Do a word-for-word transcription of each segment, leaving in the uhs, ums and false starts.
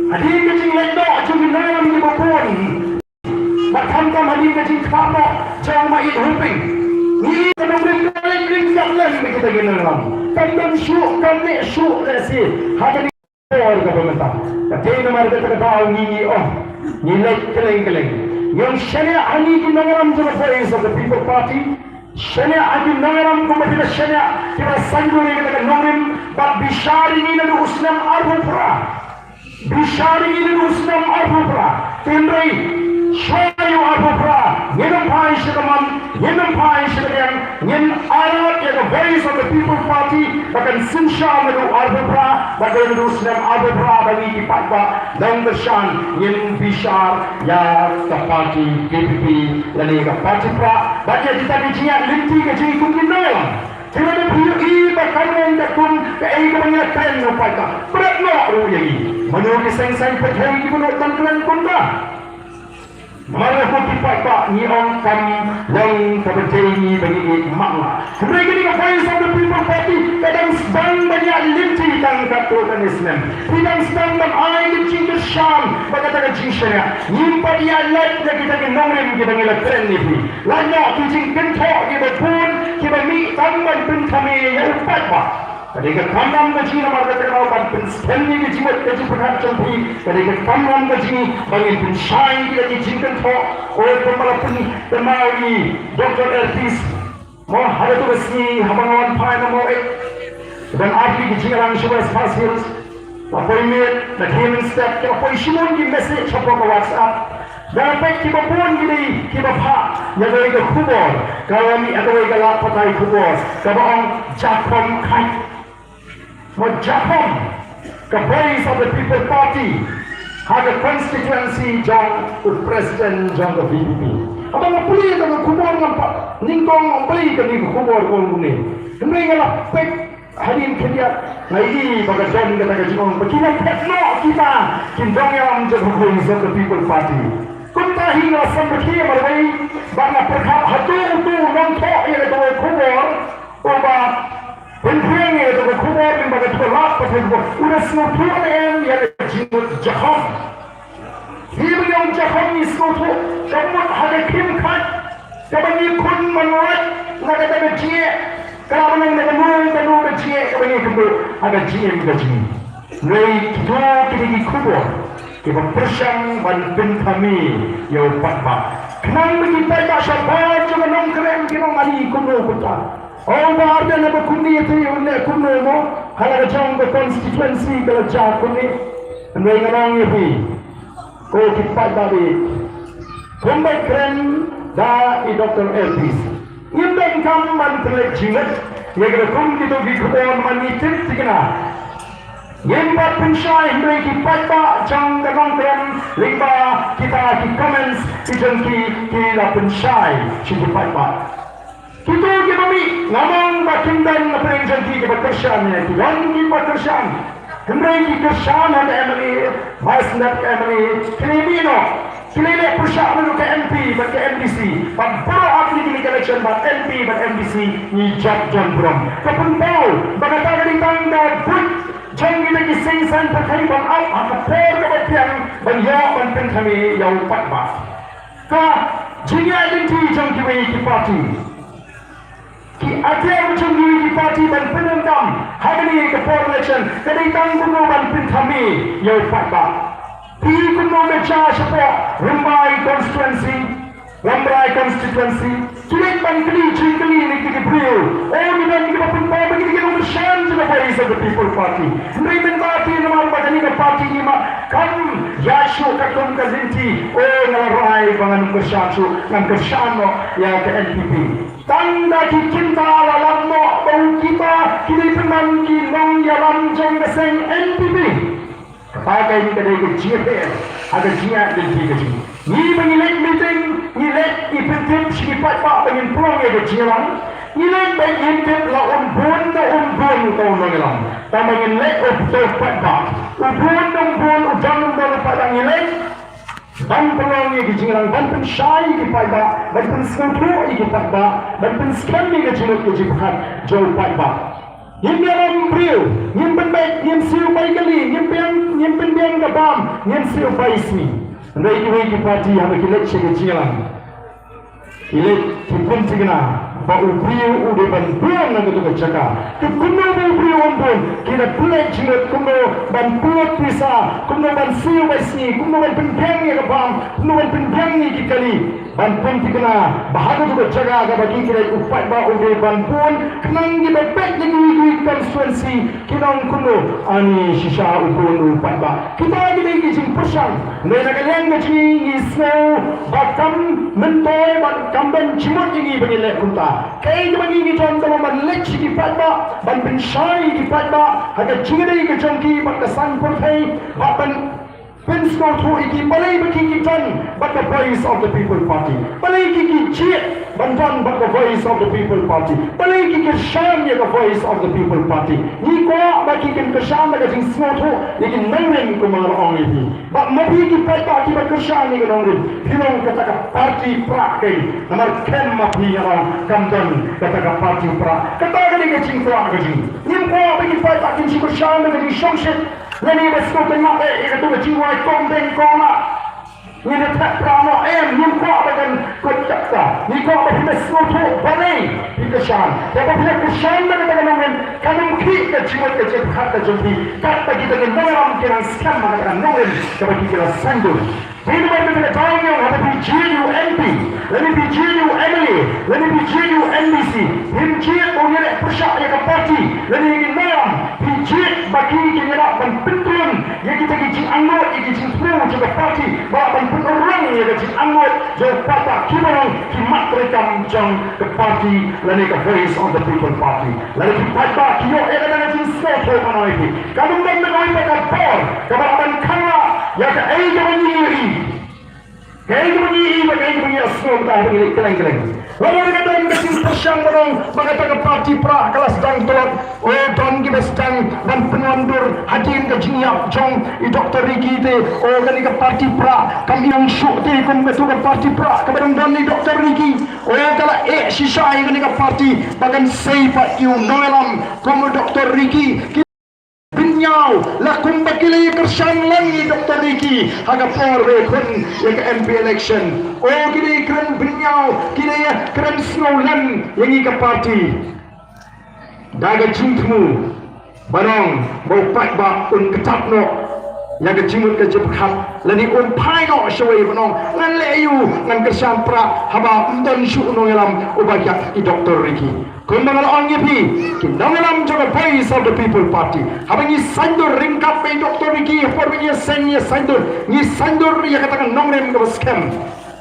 Hadien ka jingleit noh jong ki nongïalam kiba bun, bad khamtam hadien ka jingkhlad noh jong Maieit Hoping, ngi ka nongrim ka leit ring ka lem ïa kita ki nongïalam. Kam don shuh, kam neh shuh lehse ha kane ka por kaba mynta. Ka dei namar kata ka daw ngi, ngi ong, ngi leit kylleng kylleng, ngi ong shaniah ha ngi ki nongïalam jong ka Voice of the People Party. Shaniah ha ki nongïalam kumba phi la shaniah, kiba la saiñdur ïa kata ka nongrim, bad bishar ïa ngi naduh u snem arphew phra. Bishar ïa ngi naduh u snem arphew phra. Hynrei shuwa ïa u arphew phra, ngin ym phai sha ka mon, ngin ym phai sha ka liang, ngin ailad ïa ka Voice of the People Party ba kan synshar naduh u arphew phra, bad dei naduh u snem arphew phra ba ngi ki paidbah nongkyrshan ngin bishar ïa ka party V P P lane ka party prah, bad ïa kita ki jingïaid lynti ka jong ngi kum ki nongïalam. Te lada phi ïohi ba kam long katkum kaei kaba ngi la kren, u paidbah, pyrkhat noh ruh ïa ngi. Mano ki seng saiñ pyrthei kiba nud ban kren kumta? Namar nga, ko ki paidbah, ngi ong kam long kaba dei ngi ba ngi ïeit matlah. Hynrei kane ka Voice of the People Party ka dang sdang ban ïaid lynti tang katto katne snem. Ki dang sdang ban ai ka jingkyrshan bad kata ka jingshaniah. Ngim pat ïaid lait na kita ki nongrim kiba ngi la kren ïa phi. Lait noh ki jingkynthoh kiba bun kiba mih tang ban pynthame ïa u paidbah. Ka dei ka kamram ka jong ngi namar kata ka daw ban pynskhem ïa ka jingmut ka jingpyrkhat jong phi. Ka dei ka kamram ka jong ngi ba ngin pynshai ïa ki jingkynthoh. O, kumba la pynkynmaw ïa i Doctor Elpis, mo, ha kato ka sngi haba nga wan phai na Maweit, dang artylli ki jingïalang sha West Khasi Hills. La poi miet, la khie mynstep, ki la poi shibun ki message hapoh ka WhatsApp. Da nga peit kiba bun ki dei kiba phah ïa kawei ka khubor, kaba mih ha kawei ka lad pathai khubor kaba ong jakhom khat. Mo, jakhom ka Voice of the People Party ha ka constituency jong u president jong ka V P P. Haba nga pule ïa ka khubor ngam pat nyngkong ong balei kane ka khubor ka ong kumne. Hynrei nga la peit hadien khyndiat, nga ïohi ba ka don kata ka jingong ba ki la phet noh kita ki nongïalam jong ka Voice of the People Party. Kumta hi nga la sngewthuh marwei ba nga pyrkhat hato uto u nongthoh ïa kata ka khubor, uba pynphriang ïa kata ka khubor lyngba kata ka lad pathai khubor, u da sngewthuh ne em ïa ka jingmut jakhom. Hi ba ngi ong jakhom ngi sngewthuh ka mut ha ka khim khat kaba ngi khun ban lait na kata ka jingeh, ka la ban ong na kano kano ka jingeh kaba ngi kynduh ha ka jingim ka jong ngi. Hynrei kito ki dei ki khubor kiba pyrshang ban pynthame ïa u paidbah. Khnang ba ki paidbah shabar jong ka Nongkrem kin ong, ani kumno kumta. O Bah Ardent, haba kumne te un leh kumno mo, ha la ka jong ka constituency ka la jia kumne. Hynrei nga ong ïa phi, ko ki paidbah, kumba kren da i Doctor Elpis, ngim donkam ban pynleit jingmut ïa ka kum kito ki khubor, man ngi tip thikna. Ngim pat pynshai, hynrei ki paidbah jong ka Nongkrem lyngba kita ki comments ki jong ki, ki la pynshai sha ki paidbah. Kito kiba mih, ngam ong ba kim don na pdeng jong ki kiba kyrshan, ki don kiba kyrshan. Hynrei ki kyrshan ha ka M L A, Vice President ka M L A, ki la mih noh. Ki la leh pyrshah naduh ka M P bad ka M D C, bad baroh artylli ki election bad M P bad M D C ngi jop jon burom. Ka pynpaw ba kata ka dei tang ka buit jong kita ki seng saiñ pyrthei ban ap ha ka por kaba biang ban ïoh ban pynthame ïa u paidbah. Ka jingïaid lynti jong kiwei ki party, ki atiar jong kiwei ki party ban pyndonkam ha kane ka por election ka dei tang kumno ban pynthame ïa u paidbah. Phi kumno me sha shapoh Rymbai constituency, Rambrai constituency, ki leit ban kylli jingkylli na kita ki briew. O, ngi don kiba pynpaw ba kita ki nongkyrshan jong ka Voice of the People Party. Hynrei mynta te namar ba kane ka party ngi mad kam ïaid shuh katkum ka lynti. O, nga la rai ba ngan kyrshan shuh, ngan kyrshan noh ïa ka N P P. Tang da ki kynta la lam noh ba u kita ki dei pynban ki nongïalam jong ka seng N P P. Kata ka dei, ka dei ka jingpher ha ka jingïaid lynti ka jong ngi. Ngi ba ngi leit meeting, ngi leit ngi pyntip sha ki paidbah ba ngin pynlong ïa ka jingïalang. Ngi leit ba ngin tip la un bun ne um bun uta u nongïalam. Tang ba ngin leit, uta u paidbah u bun ne um bun, u don ne um don u paidbah, ngi leit ban pynlong ïa ki jingïalang, ban pynshai ïa ki paidbah, ban pynsngewthuh ïa ki paidbah, ban pynskhem ïa ka jingmut ka jingpyrkhat jong u paidbah. Ngim ïalam briew, ngim pynbeit, ngim siew bai kali, ngim pynbiang, ngim pynbiang ka kam ngin siew bai sngi. Hynrei kiwei ki party haba ki leit sha ka jingïalang, ki leit ki pynthikna ba u briew u dei ban bun na katu ka jaka. Te kumno ba u briew um bun, ki da pynleit jingmut kumno ban pynlut pisa, kumno ban siew bai sngi, kumno ban pynbiang ïa ka bam, kumno ban pynbiang ïa ki kali. Ban pynthikna ba ha katu ka jaka kaba ki kren u paidbah u dei ban bun, khnang kiba peit na kiwei kiwei ki constituency kin ong kumno, ani shisha u bun u paidbah. Kita ki dei ki jingpyrshang. Hynrei na ka liang ka jong ngi, ngi sngew ba kam myntoi, ba kam don jingmut ïa ngi ba ngin leh kumta. Kaei kaba ngi ngi don ka long ban leit sha ki paidbah, ban pynshai ïa ki paidbah ha ka jingïadei ka jong ki bad ka saiñ pyrthei, bad ban pynsngewthuh ïa ki balei ba ki ki don bad ka Voice of the People Party, balei ki ki jied ban don bad ka Voice of the People Party, balei ki kyrshan ïa ka Voice of the People Party. Ngi kwah ba ki kin kyrshan da ka jingsngewthuh ïa ki nongrim kumba nga la ong ïa phi. Bad ma phi ki paidbah kiba kyrshan ïa ki nongrim, phi long kata ka party prah keiñ. Namar khlem ma phi, nga ong, kam don kata ka party prah. Kata ka dei ka jingkwah ka jong ngi. Ngim kwah ba ki paidbah kin shu kyrshan da ka jingshongshit lane ba sngewtynnat ïa katu ka jingwai kong beng kong lah. Ngin ïa thep prah noh, em, ngim kwah ba kan kot kata. Ngi kwah ba phi sngewthuh balei phi kyrshan. Ïa ba phi kyrshan da kata ka nongrim, kan ym khih ka jingmut ka jingpyrkhat ka jong phi. Katba kita ki nongïalam ki nang skhem ha kata ka nongrim kaba ki la saiñdur. Dei namar kata ka daw ngi ong, haba phi jied ïa u M P, lane phi jied ïa u M L A, lane phi jied ïa u M D C, phim jied ba un ïaleh pyrshah ïa ka party lane ïa ki nongïalam. Phi jied ba ki kin ïaleh ban pyntrun ïa kita ki jingangnud, ïa ki jingthmu jong ka party, ba lah ban pynurlong ïa ka jingangnud jong ka party, kiba long ki mat treikam jong ka party lane ka Voice of the People Party. Lada ki paidbah ki ïoh ïa kata ka jingsngewthuh, nga ong ïa phi, ka long ban don kawei pat ka bor kaba lah ban khanglad ïa kaei kaba ngi ïohi, kaei kaba ngi ïohi bad kaei kaba ngi ïohsngew mynta haba ngi leit kylleng kylleng. Lada ka don ka jingpyrshang ba ong ba kata ka party prah ka la sdang tlot, o, don kiba sdang ban pynwandur hadien ka jingïap jong i Doctor Ricky te, o, kane ka party prah kam ïeng shuh te kum katu ka party prah kaba dang don i Doctor Ricky. O, ka la eh shisha ïa kane ka party ba kan sei pat ïa u nongïalam kum u Doctor Ricky. Ki bynñiaw la kumba ki la ïa kyrshan lang ïa i Doctor Ricky ha ka por ba ïakhun ïa ka M P election. O, ki la ïa kren bynñiaw, ki la ïa kren sngewlem ïa ngi ka party. Da ka jingthmu ba ong ba u paidbah un ktah noh ïa ka jingmut ka jingpyrkhat lane un phai noh shawei, ba ong ngan leh aïu, ngan kyrshan prah haba ym don shuh u nongïalam uba ïa i Doctor Ricky. Kumba nga la ong ïa phi, ki nongïalam jong ka Voice of the People Party, haba ngi saiñdur ryngkat bad i Doctor Ricky, ha por ba ngi ïaseng ïasaiñdur, ngi saiñdur ïa kata ka nongrim kaba skhem.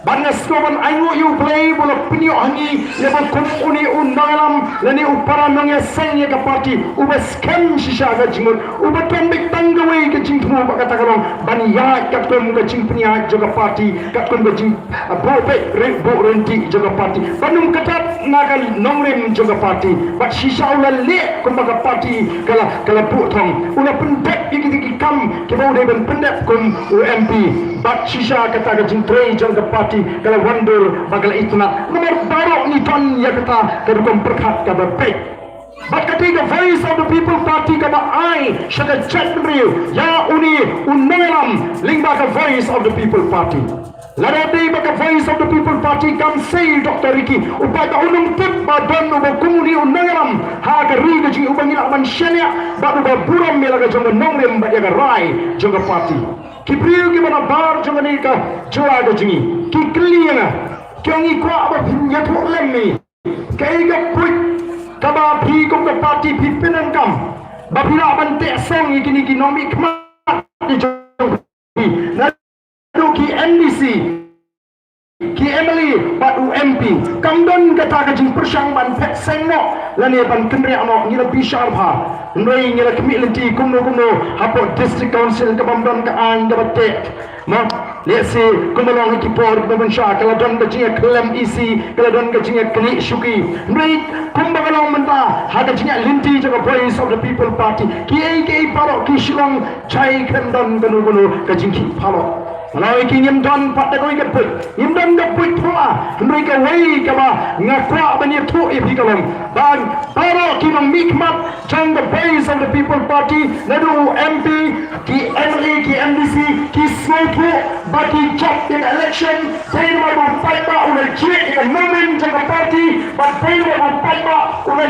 Bad nga sngewbha ban ainguh ïa U Blei ba u la pynïoh ha ngi ïa uba kum une u nongïalam lane u para nongïaseng ïa ka party uba skhem shisha ka jingmut, uba don beit tang kawei ka jingthmu, ba kata ka long ban ïaid katkum ka jingpynïaid jong ka party, katkum ka jing, ah, buh beit, ry-, buh ryntih jong ka party, ban ym ktah na ka nongrim jong ka party. Bad shisha u la leh kumba ka party ka la, ka la buh thong. U la pyndep ïa kita ki kam kiba u dei ban pyndep kum u M P. Bad shisha kata ka jingtrei jong ka party ka la wandur bad ka la itynnad. Namar baroh ngi don ïa kata ka rukom pyrkhat kaba beit. Bad kata ka Voice of the People Party kaba ai sha ka jaitbynriew ïa une u nongïalam lyngba ka Voice of the People Party. Lada dei ba ka Voice of the People Party kam sei Doctor Ricky, u paidbah un ym tip ba don uba kum une u nongïalam ha ka ri ka jong ngi uba ngi lah ban shaniah bad uba burom ïa la ka jong ka nongrim bad ïa ka rai jong ka party. Ki briew kiba nabar jong kane ka jylla ka jong ngi ki kylli ïa nga, ki ong, ngi kwah ba phin ïathuh lem ïa ngi kaei ka buit kaba phi kum ka party phi pyndonkam ba phi lah ban teh song ïa kine ki nongmihkhmat ki jong phi. Naduh ki M D C, ki M L A bad u M P. Kam don kata ka jingpyrshang ban phet seng noh lane ban kynriah noh. Ngi la bishar bha, hynrei ngi la khmih lynti kumno kumno hapoh District Council ka bym don ka aiñ kaba teh. Ma, lehse kumba long ha ki por ba mynshuwa ka la don ka jingïakhlem E C, ka la don ka jingïaknieh shuki. Hynrei kumba ka long mynta ha ka jingïalynti jong ka Voice of the People Party, kiei kiei baroh ki shu long jai, khlem don kano kano ka jingkhih palat. Nga la ong ïa ki, ngim don pat da kawei ka buit, ngim don ka buit phi la, hynrei kawei kaba nga kwah ban ïathuh ïa phi ka long ba baroh ki nongmihkhmat jong ka Voice of the People Party, naduh u M P, ki M L A, ki M D C, sngewthuh ba ki jop ïa ka election, dei namar ba u paidbah u la jied ïa ka nongrim jong ka party, bad dei namar ba u paidbah u la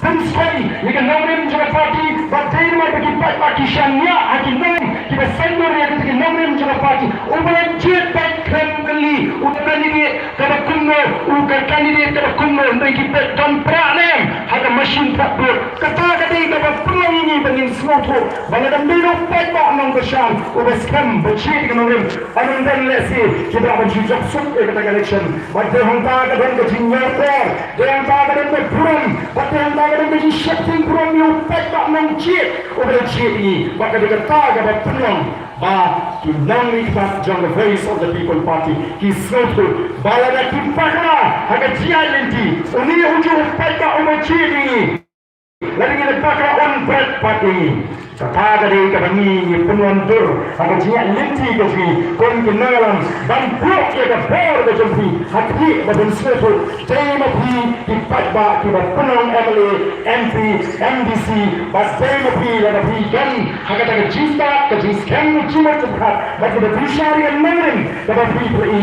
pynskhem ïa ka nongrim jong ka party, bad dei namar ba ki paidbah ki shaniah ha ki nong kiba sngewthuh ïa ka nongrim jong ka party. Uba la jied bad khlem kali, u candidate kaba kumno, u ka candidate kaba kumno, hynrei ki peit don prah ne em ha ka machine phoh vote. Kata ka dei kaba pynlong ïa ngi ba ngin sngewthuh ba lada ym dei u paidbah nongkyrshan uba skhem ba jied ïa ka nongrim, ym don lehse kiba ban shu jop suk ïa kata ka election. Bad dei hangta ka don ka jingïarap, dei hangta ka don ka burom, bad dei hangta ka don ka jingsheptieng burom ïa u paidbah nongjied uba la jied ïa ngi. Bad ka dei kata kaba pynlong ba ki nongmihkhmat jong ka Voice of the People Party ki sngewthuh ba lada ki pakla ha ka jingïaid lynti, une ujuh u paidbah uba jied ïa ngi, lada ngi la pakla un bret pat ïa ngi. Kata ka dei kaba ngi ngi pynwandur ha ka jingïaid lynti ka jong ngi kum ki nongïalam ban buh ïa ka bor ka jong phi ha khlieh ba pynsngewthuh. Dei ma phi ki paidbah kiba pynlong M L A, M P, M D C, bad dei ma phi lada phi don ha kata ka jingstad, ka jingskhem, ka jingmut jingpyrkhat bad kaba bishar ïa ka nongrim kaba phi phi.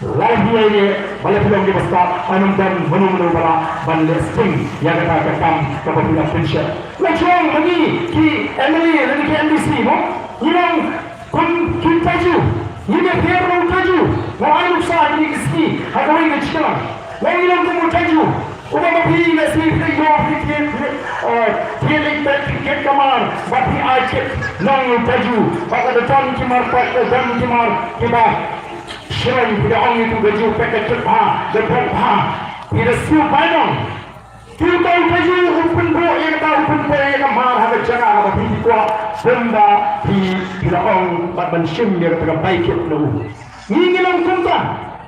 Lada phi ïa, ba lada phi long kiba stad, ym don mano mano ba lah ban leh sting ïa kata ka kam kaba phi la pynshai. La jong ma ngi ki M L A lane ki M D C mo, ngi long kum ki taju, ngi ïapher long taju. Nga ai nuksa ha kine ki sngi ha kawei ka jingïalang. Ngi long kum u taju. Uba ma phi lehse phi ïoh phi thied, eh, thied leit bad phi thied kamar bad phi ai kit, long u taju. Bad lada don ki mar pat, lada don ki mar kiba shrong, phi da ong ïa utu u taju, peit ka kit bha, da bok bha. Phi da siew bainong. Phi, uta u taju u pynbok ïa kata, u pynbok ïa ka mar ha ka jaka kaba phi kwah, kumba phi, phi da ong, bad ban shim ïa kata ka bai kit na u. Ngi ngi long kumta,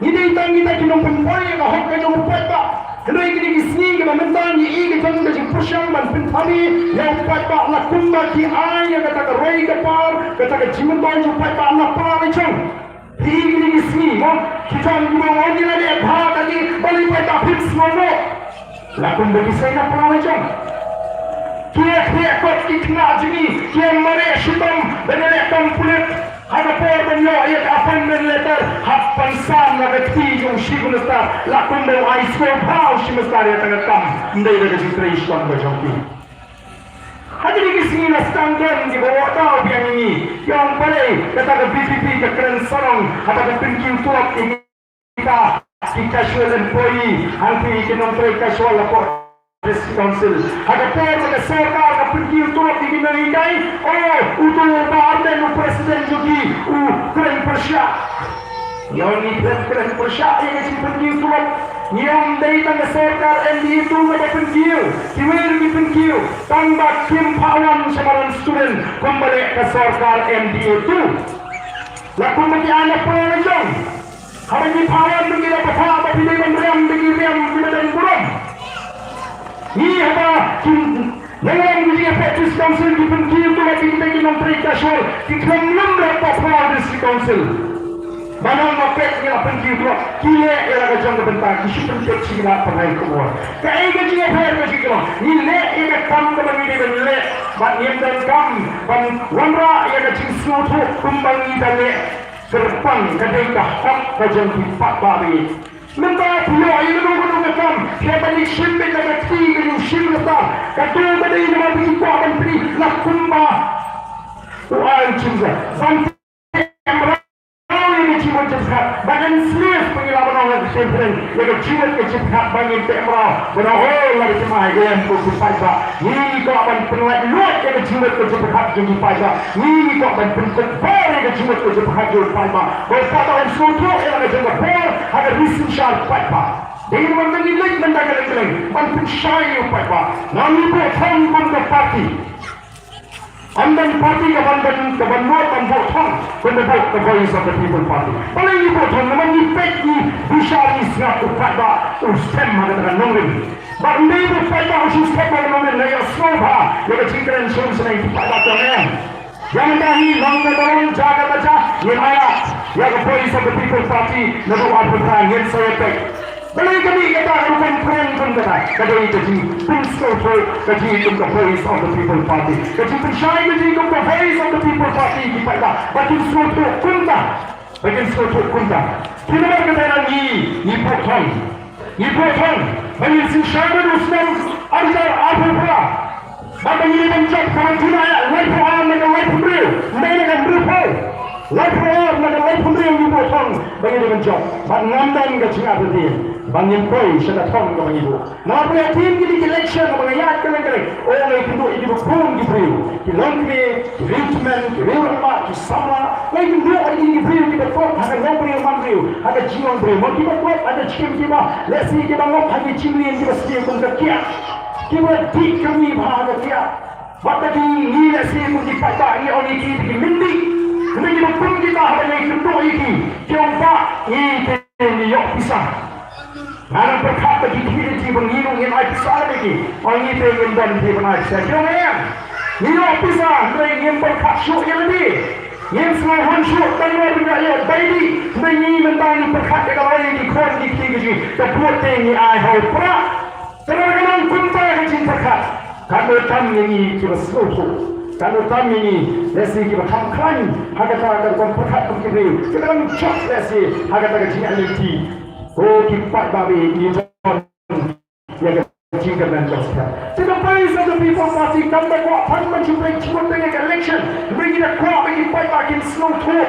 ngi dei tang kita ki nongpynbor ïa ka hok ka jong u paidbah. Hynrei kine ki sngi kiba mynta ngi ïohi ka jong ka jingpyrshang ban pynthame ïa u paidbah, la kumba ki ai ïa kata ka roi ka par, kata ka jingmyntoi jong u paidbah na par i jong. Phi ïohi kine ki sngi mo, ki jong ki mo, ngi la leh bha ka dei, balei u paidbah phin sngew noh? La kumba ki seng na pynlong jong. Ki ïa khlieh kot ki khynnah jong ngi, ki ïa mareh shitom ban ïaleh kam pulit. Ha ka por ban ïoh ïa ka appointment letter, hap ban sam na ka kti jong u Chief Minister. La kumba u ai sngewbha u Chief Minister ïa kata ka kam. Ym dei da ka jingtrei shitom ka jong ki. Ha kine ki sngi la sdang don kiba wad daw biang ïa ngi. Ki ong balei kata ka V P P ka kren sarong haba ka pynkiew tulop ïa ngi. Kita ki casual employee, hangtei ki nongtrei casual hapoh District Council. Ha ka por ba ka sorkar ka pynkiew tulop ïa ki nonghikai, oh, uto u Bah Ardent u president jong ki, u kren pyrshah. Ïa ngi kren, kren pyrshah ïa ka jingpynkiew tulop. Ngi ym dei tang ka sorkar M D A two kaba pynkiew, kiwei ruh ki pynkiew. Tang ba kim phah wan sha madan student kumba leh ka sorkar M D A two. La kumba ki ai na pyrshah. Haba ngi phah wan ngi la pathah ba phi dei ban riam, ba ngi riam, ngi ba don burom. Ngi haba ki nongïalam ki jingïapeit District Council ki pynkiew tulop ïa kita ki nongtrei casual, ki khlem lum rep ba phyllaw District Council. Ba nang ba peit ngi la pynkiew tulop, ki leh ïa la ka jong ka bynta, ki shu pyntip shi khynnah pynhai khubor. Kaei ka jingïapher ka jong ki long? Ngi leh ïa ka kam kaba ngi dei ban leh, bad ngim donkam ban wanrah ïa ka jingsngewthuh kumba ngi da leh. Kyrpang ka dei ka hok ka jong ki paidbah. Mynta phi ïoh ïa kano kano ka kam, phi hap ban leit shim beit na ka kti ka jong u Chief Minister. Kato ka dei namar ba ngi kwah ban pynlong la kumba u ai u Chief Minister. Ban pynlong ïa ka jingmut jingpyrkhat, ban enslave ba ngi lah ban ong ha ka ktien phareng, ïa ka jingmut ka jingpyrkhat ba ngin pynlong. Ban ong, oh, la ka jingmut ka em ko ki paidbah. Ngi kwah ban pynlait luid ïa ka jingmut ka jingpyrkhat jong ki paidbah. Ngi kwah ban pynkup bor ïa ka jingmut ka jingpyrkhat jong ki paidbah. Ba u paidbah un sngewthuh ïa la ka jong ka bor ha ka ri synshar paidbah. Dei namar ba ngi leit mynta kylleng kylleng ban pynshai ïa u paidbah. Ngi buh thong kum ka party. Ym don party kaban, ban, kaban mut ban buh thong kum ka Voice of the People Party. Balei ngi buh thong? Namar ngi peit, ngi bishar, ngi sngap u paidbah u skhem ha kata ka nongrim. Bad ym dei ba u paidbah u shu skhem ha ka nongrim, la ïoh sngewbha ïa ka jingkren sngewsynei u paidbah, to em. Ïa mynta hi long na ka long jaka ka jaka, ngin ai ïa ka Voice of the People Party naduh arphew phra, ngin sa ïa peit. Balei ka mih kata ka rukom kren kum kata? Ka dei ka jingpynsngewthuh ka jong ngi kum ka Voice of the People Party. Ka jingpynshai ka jong ngi kum ka Voice of the People Party ki paidbah ba kin sngewthuh kumta. Ba kin sngewthuh kumta. Ki namar kata ngi, ngi buh thong. Ngi buh thong ba ngin synshar bad u snem ar hajar arphew phra. Bad ba ngi dei ban jop, ka ban jop ïa laiphew ar na ka laiphew hynriew, ym dei na ka hynriewphew. Laiphew ar na ka laiphew hynriew ngi buh thong ba ngi dei ban jop. Bad ngam don ka jingïathuh ba ngin poi sha ka thong kaba ngi buh. Namar ba ïa kine ki election kaba nga ïaid kylleng kylleng, oh, nga ïakynduh ïa kiba bun ki briew, ki longkmie, ki riewtymmen, ki riewrangbah, ki samla. Nga ïakynduh ïa kine ki briew kiba kot ha ka nongbriew manbriew, ha ka jinglong briew, mo, kiba kot ha ka jingim, kiba lehse kiba ngop ha ki jingrieh, kiba sniew kum ka kiad. Kiba dih kyrmi bha ha ka kiad. Bad ka dei ngi lehse kum ki paidbah ngi ong ïa ki, ki myndih. Hynrei kiba kum kita haba ngi kynduh ïa ki, ki ong, "Bah, ngi te ngi ïoh pisa." Nga nang pyrkhat ba ki khmih ïa ki ba ngi ruh ngin ai pisa ïa ki. Ong ngi te ngim don pisa ban ai pisa. Ki ong, "Em, ngi ïoh pisa, hynrei ngim pyrkhat shuh ïa lade. Ngim sngewhun shuh tang ba ngi ïoh bai dih, hynrei ngi mynta ngi pyrkhat ïa ka lawei ki khun ki kti ki jong ngi. Ka buit te ngi ai ha u prah." Te lada ka long kumta ka jingpyrkhat, katno tam ïa ngi kiba sngewthuh, katno tam ïa ngi lehse kiba kham khlaiñ ha kata ka rukom pyrkhat kum ki briew, kiba dang jop lehse ha kata ka jingïaid lynti. Ko ki paidbah, ngi don ïa ka jingkyrmen jong Stan. Te ka Voice of the People Party kam da kwah phan ban shu pynshai jingmut ïa ka election. Ngi da kwah ba ki paidbah kin sngewthuh.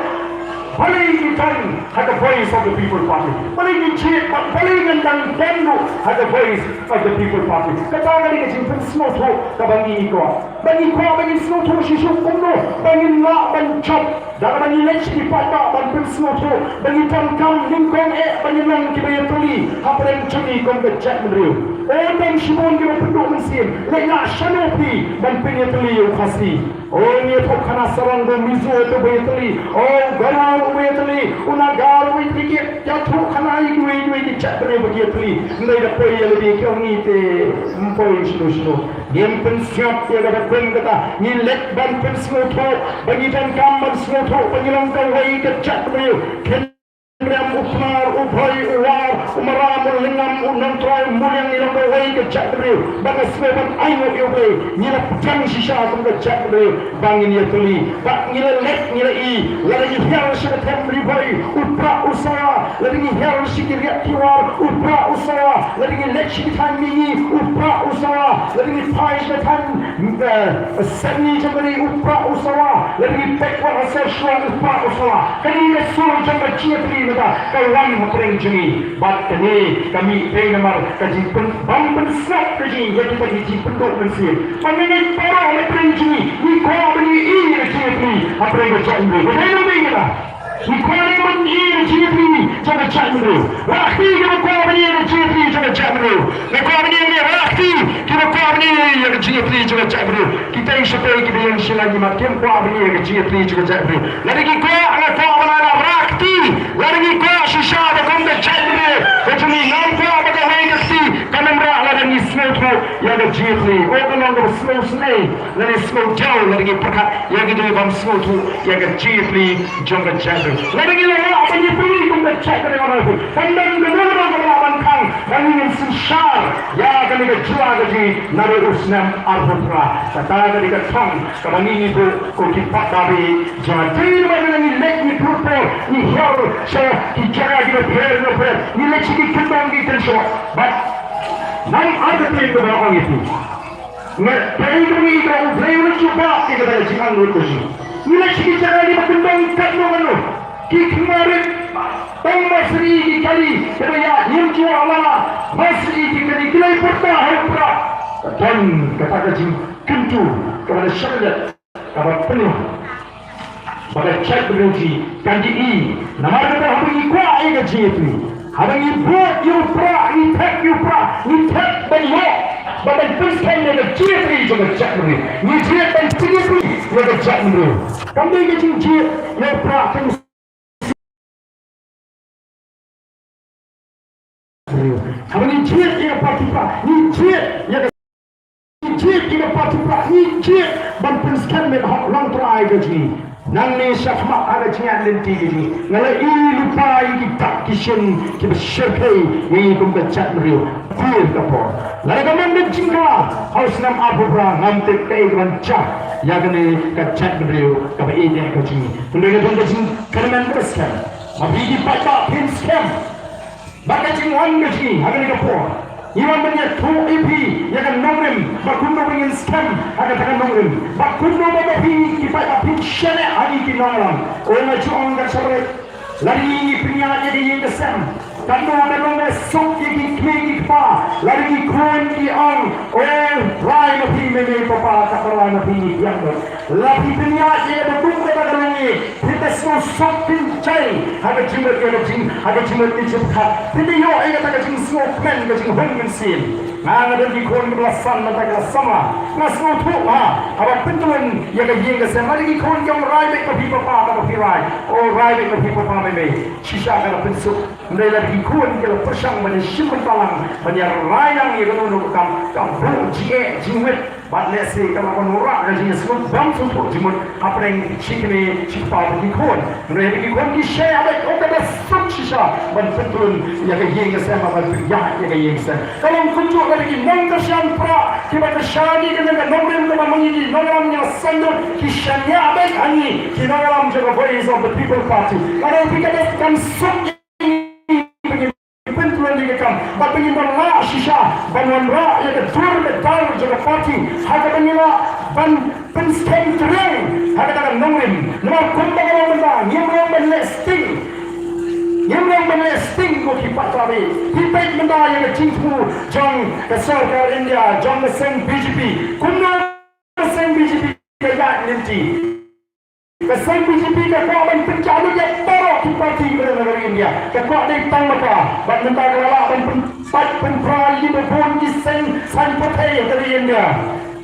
Balei ngi don ha ka Voice of the People Party? Balei ngi jied, balei ngi dang don ha ka Voice of the People Party? Kata ka dei ka jingpynsngewthuh kaba ngi kwah. Ba ngi kwah ba ngin sngewthuh shisha kumno ba ngin lah ban jop da kaba ngi leit sha ki paidbah ban pynsngewthuh ba ngi donkam nyngkong eh ba ngin long kiba ïatylli hapdeng jong ngi kum ka jaitbynriew. O, don shibun kiba pynduh mynsiem, leit lah shano phi ban pynïatylli ïa u Khasi? O, ngi ïathuh khana sarong, u Mizo uto ba ïatylli. O, u Garo uba ïatylli, u Naga uba ïatylli, ki ïathuh khana ïa kiwei kiwei ki jaitbynriew ba ki ïatylli. Hynrei da poi ïa lade ki ong ngi te ym poi shano shano. Ngim pynsngap ïa kaba kum kata. Ngi leit ban pynsngewthuh ba ngi donkam ban sngewthuh ba ngi long kawei ka jaitbynriew. Kynrem, u Pnar, u Bhoi, u War, u Maram, u Lyngngam, u Nongtrai, u Muliang, ngi long kawei ka jaitbynriew. Ba nga sngew ban ainguh ïa U Blei, ngi la pdiang shisha kum ka jaitbynriew ba ngin ïatylli. Ba ngi la leit, ngi la ïohi, lada ngi hiar sha ka them Ri Bhoi, u prah u sawa. Lada ngi hiar sha ki riat ki war, u prah u sawa. Lada ngi leit sha ki thaiñ mihngi, u prah u sawa. Lada ngi phai sha ka thaiñ, eh, seng jong ka ri, u prah u sawa. Lada ngi peit wan ha sor shuwa, u prah u sawa. Kane ka sur jong ka jingïatylli mynta ka wan hapdeng jong ngi. Bad kane ka mih dei namar ka jingpyn, bym pynsngap ka jong ngi ïa kita ki jingpynduh mynsiem. Ba ngi ngeit baroh hapdeng jong ngi, ngi kwah ban ïohi ïa ka jingïatylli hapdeng ka jaitbynriew. Ka dei namar kata. Ngi kwah ban ïohi ïa ka jingïatylli jong ka jaitbynriew. Rah kti kiba kwah ban ïohi ïa ka jingïatylli jong ka jaitbynriew. Ngi kwah ban ïohi, rah kti kiba kwah ban ïohi ïa ka jingïatylli jong ka jaitbynriew. Kita ki shynrang kiba ïeng shilliang ki mat kim kwah ban ïohi ïa ka jingïatylli jong ka jaitbynriew. Lada ki kwah, nga kwah ban ïohi, rah kti. Lada ki kwah shisha ba kum ka jaitbynriew, ka jong ngi ngam kwah ba kawei ka kti kan ym rah lada ngi sngewthuh ïa ka jingïatylli. O, ka long kaba sngewsynei. Lada ngi sngewthuh, lada ngi pyrkhat ïa ki dei bym sngewthuh ïa ka jingïatylli jong ka jaitbynriew. Lada ngi la lah ban ïatylli kum ka jaitbynriew, kan don kano kano kaba lah ban khang ba ngin synshar ïa kane ka jylla ka jong ngi naduh u snem arphew phra. Kata ka dei ka thong kaba ngi, ngi buh ko ki paidbah jong nga. Dei namar ngi leit, ngi pur por, ngi hiar sha ki jaka kiba pher kiba pher, ngi leit sha ki kyndong ki kynshoh. Bad nam artatien kaba ong ïa phi. Nga, kaei kaba ngi ïohi, U Blei u la jubab ïa kata ka jingangnud ka jong ngi. Ngi leit sha ki jaka kiba kyndong katno katno. Ki khmih rit, tang ma syriem ki kali, kaba ïa ngim ju ïoh lala, ma syriem ki kali, ki la pyrta ha u prah. Don kata ka jingkyntu kaba la shah leh, kaba pynlong ba ka jaitbynriew jong ngi kan ïohi. Namar kata haba ngi kwah ïa ka jingïatylli, haba ngi bud ïa u prah, ngi thep ïa u prah, ngi thep ban ïoh, ban pynskhem ïa ka jingïatylli jong ka jaitbynriew. Ngi jied ban pynïatylli ïa ka jaitbynriew. Kam dei ka jingjied ïa u prah ka jingïatylli. Haba ngi jied ïa ka party prah, ngi jied ïa ka, ngi jied ïa ka party prah, ngi jied ban pynskhem ïa ka hok longtrai ka jong ngi. Nangne shakhmat ha ka jingïaid lynti ka jong ngi, nga la ïohi lypa ïa ki dak ki shin kiba shyrkhei ïa ngi kum ka jaitbynriew. Phi ka por, lada ka long ka jingkhlaiñ ha u snem arphew phra, ngam tip kaei kaban jia ïa kane ka jaitbynriew kaba ïeit ka jong ngi. Hynrei ka don ka jingkyrmen kaba skhem. Ma phi ki paidbah phin skhem. Bad ka jingwan ka jong ngi ha kane ka por, ngi wan ban ïathuh ïa phi ïa ka nongrim, bad kumno ba ngin skhem ha kata ka nongrim, bad kumno ba phi ki paidbah phin shaniah ha ngi ki nongïalam. O, nga ju ong, ka shakri, lada ngi, ngi pynïaid ïa ka ïing ka sem, katno ka long ka suk ïa ki kmie ki kpa, lada ki khun ki ong, o, rai ma phi mei mei papa, kata rai ma phi, ngi biang. La phi pynïaid ïa kaba kum kata ka long, ngi phi ta sngewsuk pynjai ha ka jingmut ka jing, ha ka jingmut ka jingpyrkhat. Phi ta ïoh ïa kata ka jingsngewkmen, ka jinghun mynsiem. Nga, nga don ki khun kiba la san, mynta ki la samla. Nga sngewthuh ha, haba pyntlun ïa ka ïing ka sem, lada ki khun ki ong rai beit ma phi papa, kata phi rai. O, rai beit ma phi papa mei mei. Shisha ka la pynsuk. Hynrei lada ki khun ki la pyrshang ban ïashim bynta lang, ban ïarai lang ïa kano kano ka kam, ka buh jingeh jingwit. Bad lehse ka la wanrah ka jingsngewbha sngewthuh jingmut hapdeng shi kmie shi kpa bad ki khun. Hynrei ki khun ki shaniah beit, o, ka da suk shisha ban pyntlun ïa ka ïing ka sem, ban pynïaid ïa ka ïing ka sem. Ka long kumjuh lada ki nongkyrshan pra kiba kyrshan ïa kane ka nongrim kaba ma ngi ki nongïalam ngi la sangeh, ki shaniah beit ha ngi ki nongïalam jong ka Voice of the People Party. Ka long phi ka da kan suk pyntlun ïa ka kam, bad ba ngin wan lah shisha ban wanrah ïa ka dur ka dar jong ka party, ha kaba ngin lah ban pynskhem triang ha kata ka nongrim. Namar kumba ka long mynta, ngim long ban leh sting. Ngim long ban leh sting, ko ki paidbah. Phi peit mynta ïa ka jingthmu jong ka sorkar India, jong ka seng B J P. Kumno ka seng B J P ka ïaid lynti? Ka seng B J P ka kwah ban pynjah lut ïa baroh ki party kiba don ha ri India. Ka kwah dei tang ma ka. Bad mynta ka la lah ban pynpait pynpra ïa kiba bun ki seng saiñ pyrthei ha ri India.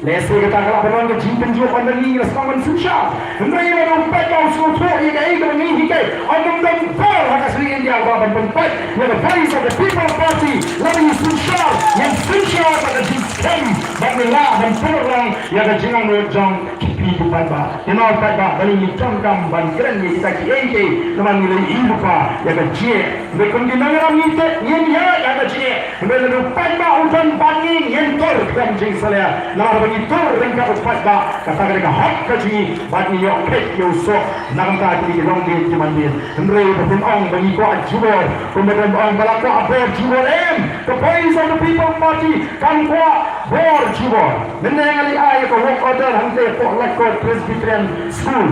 Lehse kata ka lah ban long ka jingpynjah ban ngi la sngewbha ban synshar. Hynrei lada u paidbah u sngewthuh ïa kaei kaba ngi hikai, ym don bor ha ka ri India kaba ban pynpait ïa ka Voice of the People Party. Lada ngi synshar, ngin synshar bad ka jingskhem, bad ngi lah ban pynlong ïa ka jingangnud jong ki paidbah. Ïa u paidbah, balei ngi donkam ban kren ïa kita kiei kiei, namar ngi la ïohi lypa ïa ka jingeh. Hynrei kum ki nongïalam ngi te ngin ïaid ha ka jingeh. Hynrei lada u paidbah u don bad ngi, ngin tur khlem jingsalia. Namar ba ngi tur ryngkat u paidbah, kata ka dei ka hok ka jong ngi, bad ngi ïoh peit ïa u soh na ka bynta kine ki longdien ki mandien. Hynrei ba phin ong ba ngi kwah jubor, kumba phin ong ba la kwah bor jubor, em. Ka Voice of the People Party kam kwah bor jubor. Mynne nga la ai ka work order hangtei hapoh Laitkot Presbyterian School.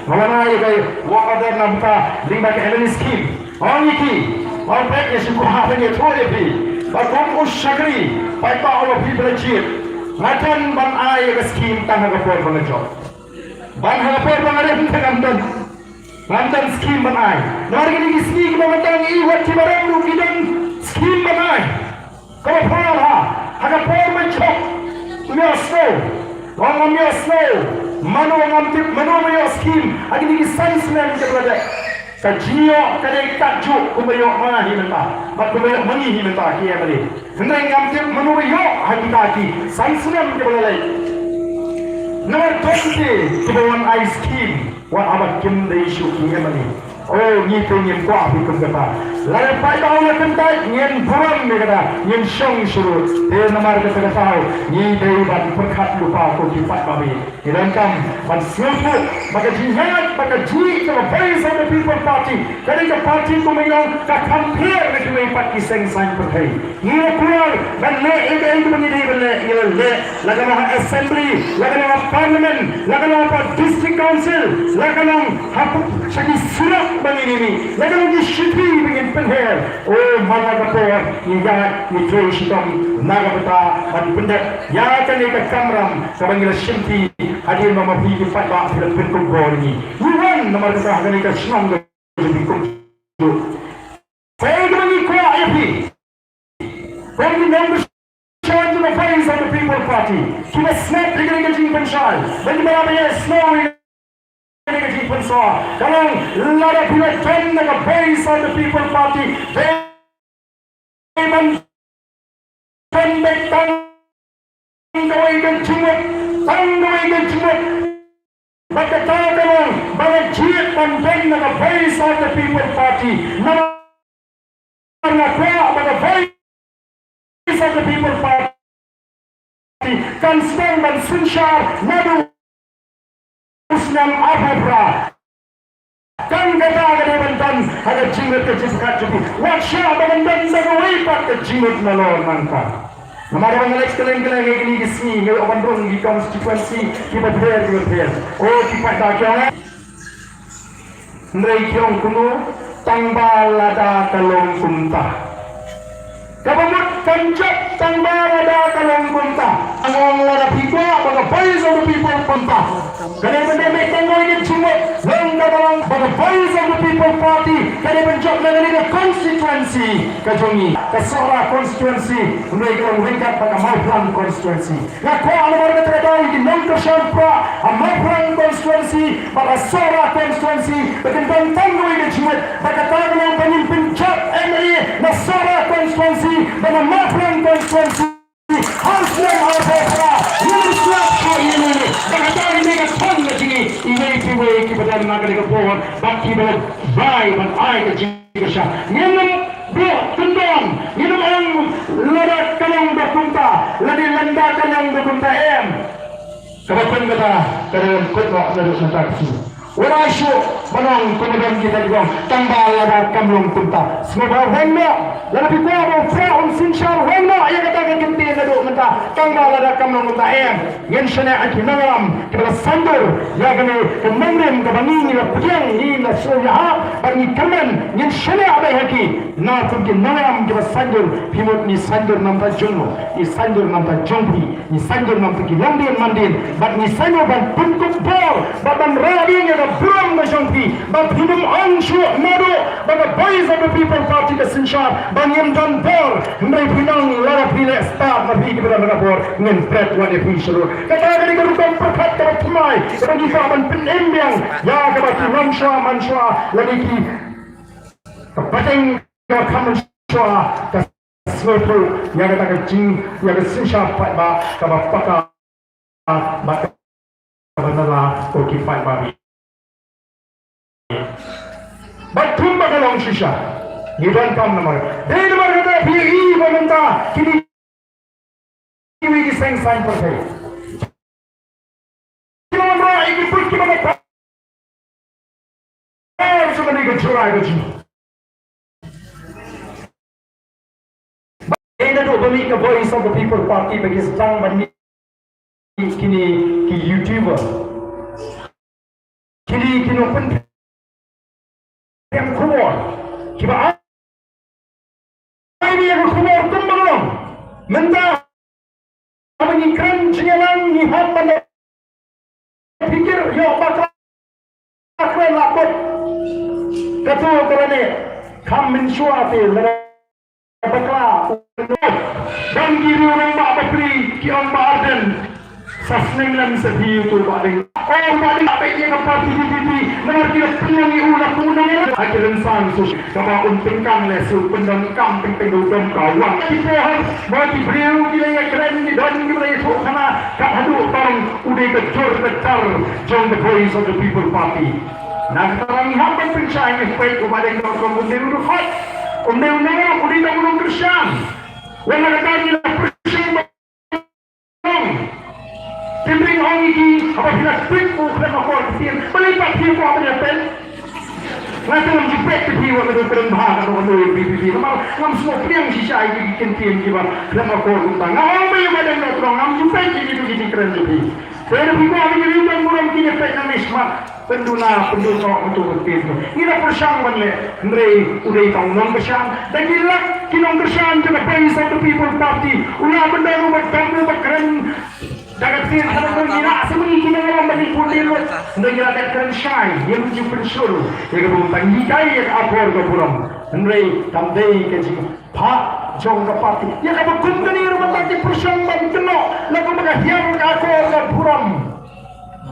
Nga la ai ka work order na bynta lyngba ka M L A scheme. Ong ïa ki, ong peit, nga shu kwah ban ïathuh ïa phi ba kum u shakri, paidbah, u la phi ba la jied. Nga don ban ai ïa ka scheme tang ha ka por ba nga jop. Ban ha ka por ba nga rem te ngam don. Ngam don scheme ban ai. Namar kine ki sngi kiba mynta ngi i wat kiba rem ruh ki don scheme ban ai. Kaba phra ha, ha ka por ba jop, u ïoh snow. Ong ngam ïoh snow. Mano, ngam tip mano ba ïoh scheme ha kine ki san snem kiba la dep. Ka jingïoh ka dei katjuh kumba ïoh ma nga hi mynta, bad kumba ïoh ma ngi hi mynta ki M L A. Hynrei ngam tip mano ba ïoh ha kita ki san snem kiba la leit. Namar don ki kiba wan ai scheme wat haba kim dei shuh ki M L A. O, ngi te ngim kwah phi kum kata. Lada paidbah u la kyntait, ngin burom ïa kata, ngin shong shuh ruh. Te namar kata ka daw ngi dei ban pyrkhat lypa, ko ki paidbah, ngi donkam ban sngewthuh ba ka jingïaid, ba ka jingïaid ka Voice of the People Party ka dei ka party, kumba ngi ong, ka kham pher na kiwei pat ki seng saiñ pyrthei. Ngi la kular ban leh ïa kaei kaba ngi dei ban leh, ngi la leh, la ka long ha Assembly, la ka long ha Parliament, la ka long ha District Council, la ka long ha pu-, sha ki surok ba ngin ïa mih, la ka long ki shithi ba ngin pynher. O, man la ka por ngi ïaid, ngi trei shitom na ka bynta ban pyndep ïa kane ka kamram kaba ngi la shimti hadien ba ma phi ki paidbah phi la pynkup bor ïa ngi. Ngi wan namar kata ha kane ka shnong ka jong phi kumjuh. Phi, kaba ngi kwah ïa phi, phi ki nongkyrshan jong ka Voice of the People Party, kiba sngap ïa kane ka jingpynshai, ba ngi ba la ïa snow ïa kane ka jingpynsawa. Ka long, lada phi la join na ka Voice of the People Party, dei ban pynbeit tang kawei ka jingmut, tang kawei ka jingmut. Bad kata ka long ba la Voice of the People Party. Namar nga kwah ba ka Voice of the People Party kan sdang ban synshar naduh u snem arphew phra. Kan kata ka dei ban don ha ka jingmut ka jingpyrkhat jong phi. Wat shah ba kan don da kawei pat ka jingmut nalor nangta. Namar ba nga leit kylleng kylleng ha kine ki sngi, nga ïoh ban rung ki constituency kiba pher kiba pher. O ki paidbah ki ong, hynrei ki ong kumno, tang ba lada ka long kumta. Kaba mut kan jop tang ba lada ka long kumta. Nga ong lada phi kwah ba ka Voice of the People kumta, ka dei ban dei tang kawei ka jingmut. Long kaba long ba ka Voice of the People Party ka dei ban jop na kane ka constituency ka jong ngi, ka Sohra constituency, hynrei ka long ryngkat bad ka Mawphlang constituency. Nga kwah namar kata ka daw ïa ki nongkyrshan prah ha Mawphlang constituency bad ha Sohra constituency ba kin don tang kawei ka jingmut, ba kata ka long ba ngin pynjop M L A na Sohra constituency bad na Mawphlang constituency. Har snem arphew phra ngin slap shuh ïa lade. Ba kata ka dei ka thong ka jong ngi iwei pa iwei kiba don na kane ka por bad kiba bai ban ai ka jing kyrshan. Ngin ym buh kyndong, ngin ym ong lada ka long da kumta, lada lada ka long da kumta, em. Kaba kum kata ka dei ban kut noh naduh mynta ka sngi. Wat ai shuh ban ong kum don kita ki ong tang ba lada kam long kumta. Sngewbha weng noh, lada phi kwah ba u Prah un synshar, weng noh ïa kata ka kyntien naduh mynta, tang ba lada kam long kumta, em. Ngin shaniah ïa ki nongïalam kiba la saiñdur ïa kane ka nongrim kaba ngi, ngi la pdiang, ngi la sngewbha bad ngi kyrmen, ngin shaniah beit ha ki. Na kum ki nongïalam kiba saiñdur, phi mut ngi saiñdur na bynta jong no? Ngi saiñdur na bynta jong phi, ngi saiñdur na bynta ki longdien mandien, bad ngi saiñdur ban pynkup bor bad ban rah ïa ka burom ka jong phi, ba phin ym ong shuh naduh ba ka Voice of the People Party ka synshar ba ngim don bor. Hynrei phi nang, lada phi leh stad na phi kiba don na ka bor, ngin pret wat ïa phi shuh. Kata ka dei ka rukom pyrkhat kaba thymmai kaba ngi kwah ban pynim biang ïa kaba ki nongshwa manshwa lane ki, ka pateng kaba kham manshwa ka sngewthuh ïa kata ka jing, ïa ka synshar paidbah kaba paka bad kaba nala ko ki paidbah. Bad kumba ka long shisha, ngi donkam namar, dei namar kata phi i ba mynta kine kiwei ki seng saiñ pyrthei ki la wanrah ïa ki buit kiba na par jong kane ka jylla ka jong ngi. Dei naduh ba mih ka Voice of the People Party ba ki sdang ban mih kine ki YouTuber, kine ki nongpyntriem khubor kiba ai ïa ka khubor kumba ka long. Mynta haba ngi kren jingïalang ngi hap ban da pyrkhat ïoh bakla kren la kut. Kato ka la ne kham mynshuwa te lada bakla u. Dang ki riew rangbah bapli ki ong Bah Ardent, sa sneng lem sa phi uto Bah Deng. Ong Bah Deng, ba ïa ka party V P P namar ki la pynlong ïa u na kum u nongïalam ha ki rynsan social. Kaba un tyngkang leh shuh, pyndon kam teng teng da u dong ka wang. Ki pohar ba ki briew ki la ïakren, ki don kiba la ïathuh khana kat haduh tang u dei ka jur ka jar jong the Voice of the People Party. Na kata ngi hap ban pynshai, ngi peit u Bah Deng Dohtdong um dei u dkhot, um dei u nongïalam, u dei tang u nongkyrshan. Wat la kata ngi la pyrshang ba Ong. Te phi ong ïa ki, haba phi la tweet u khlem akor ktien, balei pat phi kwah ban ïa peit? Nga te ngam ju peit te phi wat la kren bha ka dei ka dei V P P. Namar ngam sngewpdiang shisha ïa ki kyntien kiba khlem akor kumta. Nga ong ba ïa ba dang da trong ngam ju peit ïa ki tu ki jingkren jong phi. Te da phi kwah ba ki riew don burom kin ïa peit nangne shakhmat. Pynduna, pynduna, pynduna, pynduna. Ngi la pyrshang ban leh, hynrei u dei tang u nongkyrshan. Da ki lak ki nongkyrshan jong ka Voice of the People Party. U la pyndon u ba dang u ba kren. Da ka ktien kaba ngi la sngewthuh ki nongïalam ba ngi pynlong. Hynrei ngi la dep kren shai, ngim ju pynshur ïa ka bym tang ngi kai ïa ka akor ka burom. Hynrei kam dei ka jing Phah jong ka party. Ïa kaba kum kane ruh mynta ki pyrshang ban kynnoh la kumba ka hiar ka akor ka burom.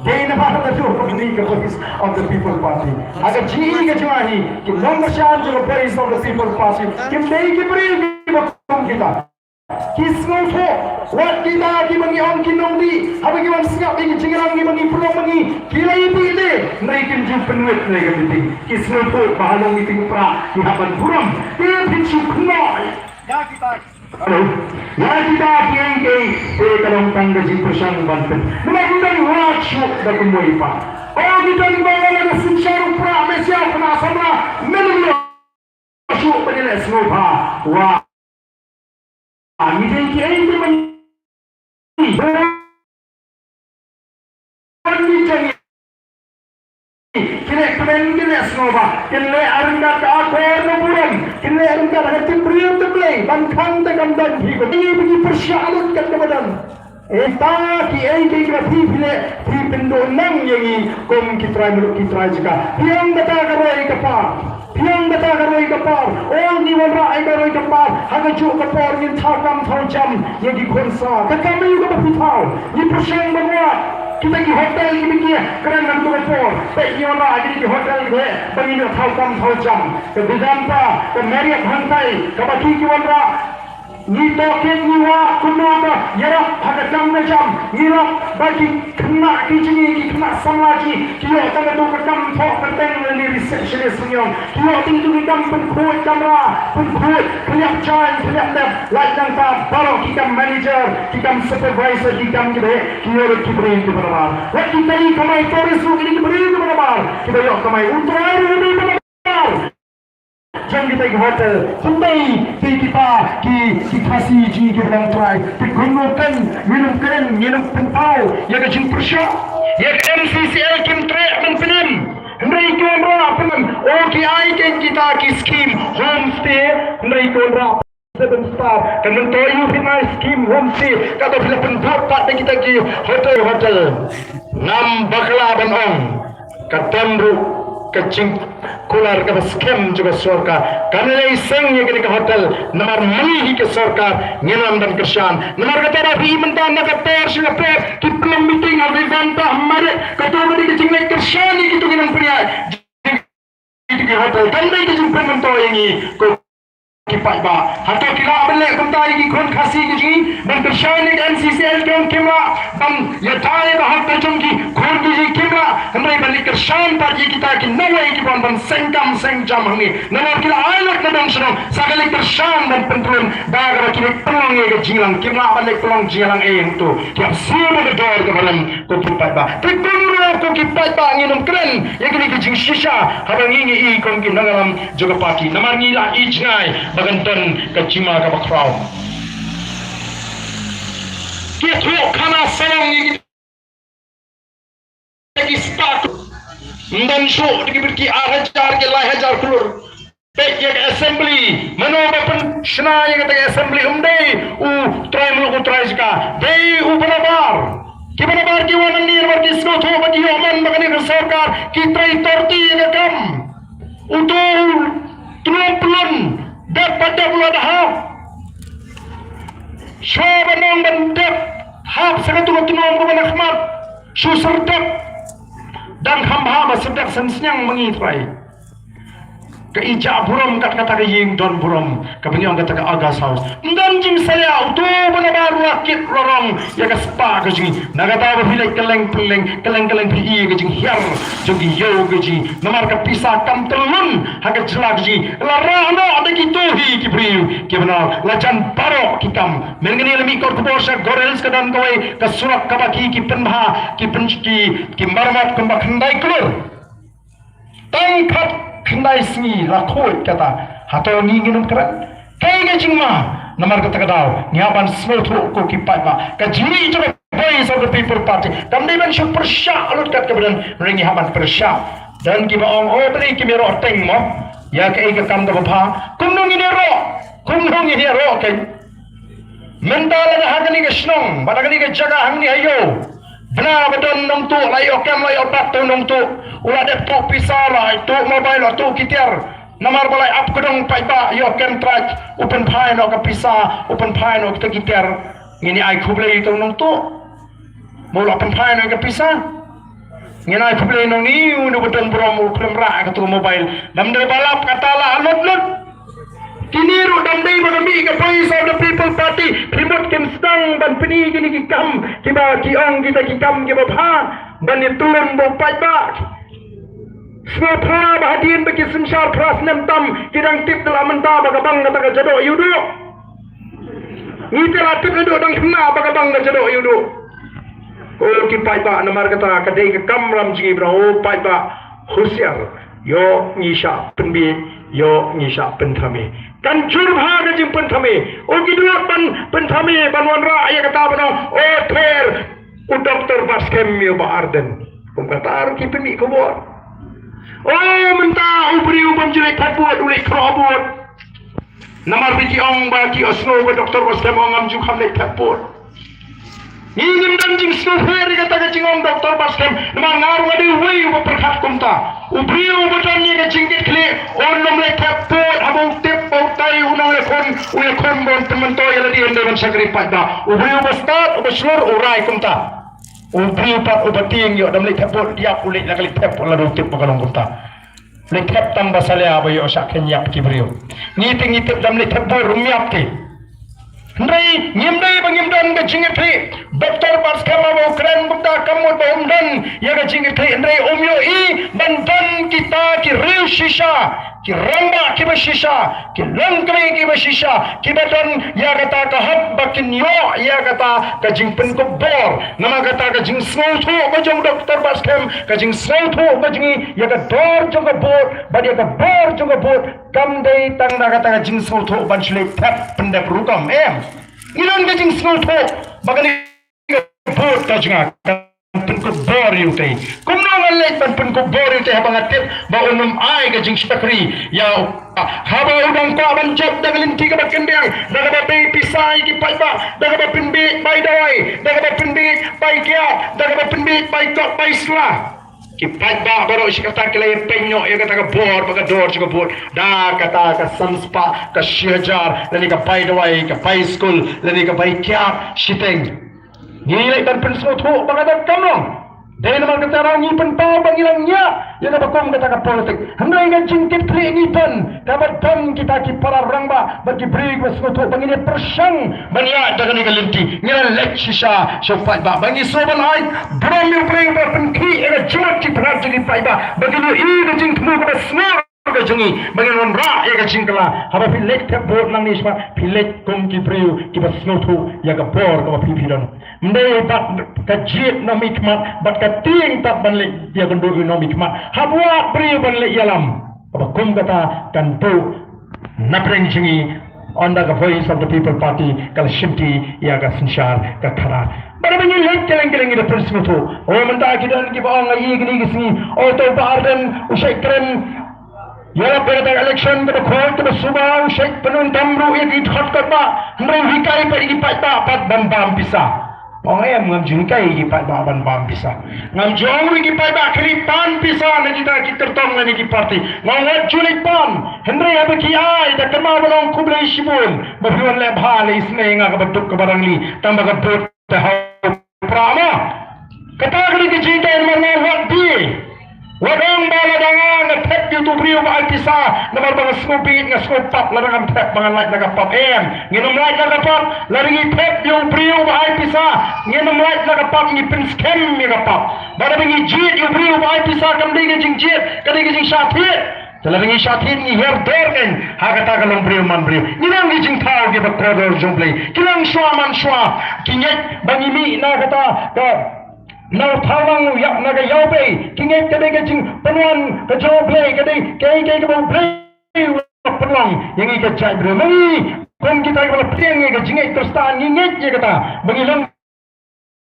Dei na ba ka jong ka ni ka Voice of the People Party. Ha ka jingïohi ka jong nga hi, ki nongkyrshan jong ka Voice of the People Party kim dei ki briew kiba kum kita. Ki sngewthuh, wat kita kiba ngi ong ki nongdih, haba ki wan sngap ïa ki jingïalang kiba ngi pynlong ma ngi, ki la ïa dih leh, hynrei kim ju pynwit hynrei ka meeting. Ki sngewthuh ba ha long meeting pra, ki hap ban burom, te phin shu kynnoh. Ïa kita. Hello. Ïa kita kiei kiei, te ka long tang ka jingpyrshang ban pyn. Namar ym don wat shuh da kumwei pat. O ki don ba wan da synshar u pra, me sha u khynnah samla, men ym ïoh shuh ban ïaleh sngewbha. Wa. Ngi dei kiei kiei ban. Ban ngi jong ngi. Kin leh kmen, kin leh sngewbha, kin leh ryngkat ka akor na burom, kin leh ryngkat ha ka tip briew tip Blei, ban khang te kam don phi ko. Ngi ba ngi pyrshah lut kat kaba don. Ynda kiei kiei kiba phi phi leh, phi pynduh nang ïa ngi kum ki trai muluk ki trai jaka. Phi ong kata ka roi ka par. Phi ong kata ka roi ka par. O ngi wanrah ïa ka roi ka par. Ha kajuh ka por ngin thaw kam thaw jam ïa ki khun sa. Ka kam aïu kaba phi thaw? Ngi pyrshang ban wad kita ki hotel kiba ngi kren ha kajuh ka por. Peit ngi wanrah ïa ki hotel kiba ba ngin ïa thaw kam thaw jam. Ka Vedanta, ka Marriott hangtai, kaba ki ki wanrah. Ngi tohkit ngi wad kumno ba ïarap ha ka kam ka jam, ngi ïarap ba ki khynnah ki jong ngi, ki khynnah samla ki, ki ïoh tang katu ka kam thoh kyrteng lane receptionist, ngi ong, ki ïoh tang katu ka kam pynkhuid kamra, pynkhuid, khylliap jaiñ, khylliap lep, lait nangta baroh ki kam manager, ki kam supervisor, ki kam kiba heh, ki ïoh ki briew kiba nabar. Wat ki kali kamai tourist ruh ki dei ki briew kiba nabar, kiba ïoh kamai. U Trai ruh u dei uba nabar. Jong kita ki hotel, kumta te kita ki, ki Khasi jong ngi kiba nang trai. Te kumno kan ngin ym kren, ngin ym pynpaw ïa ka jingpyrshah. Ïa ka M C C L kim treh ban pynim. Hynrei ki wanrah pynim. O ki ai kein kita ki skim homestay. Hynrei ki wanrah seven star. Kan myntoi ïa u phi ai skim homestay. Kato phi la pynbud pat da kita ki hotel, hotel. Ngam bakla ban ong. Ka don ruh ka jingkular kaba skhem jong ka sorkar. Kan leit seng ïa kane ka hotel namar mane hi ka sorkar ngin ym don kyrshan. Namar kata ba phi mynta na ka por sha ka por ki pynlong meeting ha Vivanta ha Marriott, kato ka dei ka jingleit kyrshan ïa kito ki nongpynïaid. Kito ki hotel kan dei ka jingpynmyntoi ïa ngi ko ki paidbah. Hato ki lah ban leh kumta ïa ki khun Khasi ki jong ngi? Ban kyrshan ïa ka M C C L ki ong kim lah, ban ïada ïa ka hok ka jong ki khun ki jong ngi kim lah, hynrei ban leh kyrshan pat ïa kita ki nongwei kiba wan ban seng kam seng jam hangne. Namar ki la ai lut na dong sha dong, sa ka leh kyrshan ban pyntrun da kaba ki leh pynlong ïa ka jingïalang, kim lah ban leh pynlong jingïalang ei hangto. Ki ap siew da ka dor kaba rem. Ko ki paidbah. Te kumno ko ki paidbah ngin ym kren ïa kine ki jingshisha haba ngi ngi i kum ki nongïalam jong ka party. Namar ngi la i jngai ba kan don ka jingma kaba khraw. Ki thuh khana sawdong ïa ki, ki spah. Ym don shuh da ki bit ki ar hajar ki lai hajar klur. Peit ïa ka assembly, mano ba pynshna ïa kata ka assembly? Ym dei u trai muluk u trai jaka, dei u ba nabar. Kiba nabar ki wan hangne namar ki sngewthuh ba ki ïoh man ba kane ka sorkar ki trei torti ïa ka kam. Uto u tnum pyllun, dep ba dep u la da hap. Shuwa ban ong ban dep hap sa katu ka tnum kaba na khmat, shu serdep. Dang kham bha ba serdep sensñiang ma ngi trai. Ka ija burom kat kata ka ïing don burom, kaba ngi ong kata ka August House. Ym don jingsalia, uto ba nabar u la kit u la rong ïa ka spah ka jong ngi. Na kata ba phi leit kylleng kylleng, kylleng kylleng phi i ka jinghiar jong ki ïew ka jong ngi. Namar ka pisa kam tyllun ha ka jylla ka jong ngi. La rah noh da kito hi ki briew kiba nar, la jan baroh ki kam. Mynne la mih kot khubor sha Garo Hills ka don kawei ka surok kaba ki, ki pynbha, ki pyn, ki, ki maramot kumba khyndai klur. Tang khatkhyndai sngi la khuid kata. Hato ngi ngin ym kren? Kaei ka jingma? Namar kata ka daw ngi hap ban sngewthuh ko ki paidbah. Ka jingmih jong ka Voice of the People Party kam dei ban shu pyrshah lut kat kaba don, hynrei ngi hap ban pyrshah. Don kiba ong, oh, balei kim ïaroh teng mo ïa kaei ka kam kaba bha? Kumno ngin ïaroh? Kumno ngin ïaroh kein? Mynta lada ha kane ka shnong bad ha kane ka jaka hangne ha ïew, bna ba don nongtuh, la ïoh kem la ïoh bak, to nongtuh u la dep tuh pisa, la tuh mobile, la tuh ki tiar. Namar ba la ap kdong paidbah, ïoh kem trach, u pynphai noh ka pisa, u pynphai noh kita ki tiar. Ngin ïa ai khublei to nongtuh? Mo la pynphai noh ka pisa? Ngin ai khublei noh ïa une uba don burom u khlem rah katu ka mobile? Namar ba lap kata la lut lut. Kine ruh dang dei ba ka mih ka Voice of the People Party, phi mut kim sdang ban pyni kine ki kam kiba ki ong kita ki kam kiba bha ban ïatylli ba u paidbah. Sngewthuh ba hadien ba ki synshar phra snem tam ki dang tip da la mynta ba ka bang kata ka jadoh ïuh duh. Ngi te la tip naduh dang khynnah ba ka bang ka jadoh ïuh duh. Ko ki paidbah, namar kata ka dei ka kamram jong ngi ba u paidbah husiar. Ïoh ngi shah pynbiej, ïoh ngi shah pynthame. Kan jur bha ka jingpynthame. O ki duh ban pynthame ban wanrah ïa kata ba nang o ther u doktor Batskhem ïa u Bah Ardent. Kum kata ruh ki pynmih khubor. O mynta u briew bym ju leit thep vote u leit khroh vote. Namar ba ki ong ba ki ong sngew ba doktor Batskhem ong ngam ju kham leit thep vote. Ngi ngim don jingsngewpher ïa kata ka jingong doktor Batskhem, namar nga ruh nga dei uwei uba pyrkhat kumta. U briew uba don ïa ka jingkitkhlieh un ym leit thep vote haba u tip ba utai u nongïakhun u ïakhun ban pynmyntoi ïa lade, ym dei ban shakri paidbah. U briew uba stad, uba shlur, u rai kumta. U briew pat uba tieng ïoh, dang leit thep vote, ïap u leit la ka leit thep vote lada u tip ba ka long kumta. Leit thep tang ba salia ba ïoh shah kheiñ ïap ki briew. Ngi te ngi tip dang leit thep vote ruh ym ïap te. Hynrei ngim dei ba ngim don ka jingkitkhlieh. Doktor Batskhem haba u kren kumta ka mut ba um don ïa ka jingkitkhlieh, hynrei um ïohi ban don kita ki riew shisha, ki rangbah kiba shisha, ki longkmie kiba shisha, kiba don ïa kata ka hok ba kin ïoh ïa kata ka jingpynkup bor. Namar kata ka jingsngewthuh ka jong doktor Batskhem, ka jingsngewthuh ka jong ngi ïa ka dor jong ka vote bad ïa ka bor jong ka vote, kam dei tang na kata ka jingsngewthuh ban shu leit thep pyndep rukom, em. Ngi don ka jingsngewthuh ba kane ka vote ka jong nga kan pynkup bor ïa utei. Kumno ngan leit ban pynkup bor ïa utei haba nga tip ba un ym ai ka jingshakri ïa u. Haba u dang kwah ban jop da ka lynti kaba kyndiang, da kaba bei pisa ïa ki paidbah, da kaba pynbiej bai dawai, da kaba pynbiej bai kiad, da kaba pynbiej bai kot bai sla. Ki paidbah baroh shi katta ki la ïapeiñ noh ïa kata ka bor bad ka dor jong ka vote da kata ka san spah, ka shi hajar, lane ka bai dawai, ka bai skul, lane ka bai kiad shiteng. Ngi leit ban pynsngewthuh ba kata kam long. Dei namar kata ngi pynpaw ba ngi la ngiah ïa kaba kum kata ka politik. Hynrei ka jingkitkhlieh ngi don kaba don kita ki para rangbah bad ki briew kiba sngewthuh ba ngin ïa pyrshang ban ïaid da kane ka lynti. Ngi la leit shisha sha u paidbah ba ngi sngewbha ban ai burom ïa u briew ba pynkhih ïa ka jingmut jingpyrkhat jong ki paidbah ba kin ïohi ka jingthmu kaba sngewbha ka jong ngi ba ngin wanrah ïa ka jingkylla. Haba phi leit thep vote nangne shakhmat, phi leit kum ki briew kiba sngewthuh ïa ka bor kaba phi phi don. Ym dei bad ka jied na mihkhmat bad ka tieng tad ban leit ïakynduh na mihkhmat. Hap wad briew ban leit ïalam. Kaba kum kata kan duh napdeng jong ngi, ynda ka Voice of the People Party ka la shimti ïa ka synshar ka khadar. Bad haba ngi leit kylleng kylleng ngi da pynsngewthuh. O mynta ki don kiba ong ïa kine ki sngi, o to Bah Ardent u shait kren ïalap ïa kata ka election kaba khuid kaba suba, u shait pyndonkam ruh ïa ki dkhot kot bah. Hynrei u hikai pat ïa ki paidbah pat ban bam pisa. Ong em, ngam ju hikai ïa ki paidbah ban bam pisa. Ngam ju ong ruh ïa ki paidbah khie leit pan pisa na kita ki kyrtong lane ki party. Ngam wat ju leit pan. Hynrei haba ki ai da kynmaw ban ong khublei shibun ba phi wan leh bha la isynei ïa nga kaba duk kaba rangli tang ba ka vote te ha u prah ma. Kata ka dei ka jinghikai namar nga wat die. Wat ong ba lada nga nga thep ïa uto u briew ba ai pisa namar ba nga sngewbit nga sngewpap, lada ngam thep ba ngan lait na ka pap. Em, ngin ym lait na ka pap. Lada ngi thep ïa u briew ba ai pisa ngin ym lait na ka pap, ngi pynskhem ïa ka pap. Bad haba ngi jied ïa u briew ba ai pisa kam dei ka jingjied, ka dei ka jingshah thied. Te lada ngi shah thied ngi hiar dor kein ha kata ka long briew man briew. Ngi long ki jingthaw kiba kordor jong U Blei. Ki long shuwa man shuwa. Ki ngeit ba ngi mih na kata ka, na u thawlang u ïap na ka ïawbei. Ki ngeit ka dei ka jingpynwan ka jong U Blei, ka dei kaei kaei kaba U Blei u la pynlong ïa ngi ka jaitbynriew. Ma ngi kum kita kiba la pdiang ïa ka jingngeit Khristan ngi ngeit ïa kata ba ngi long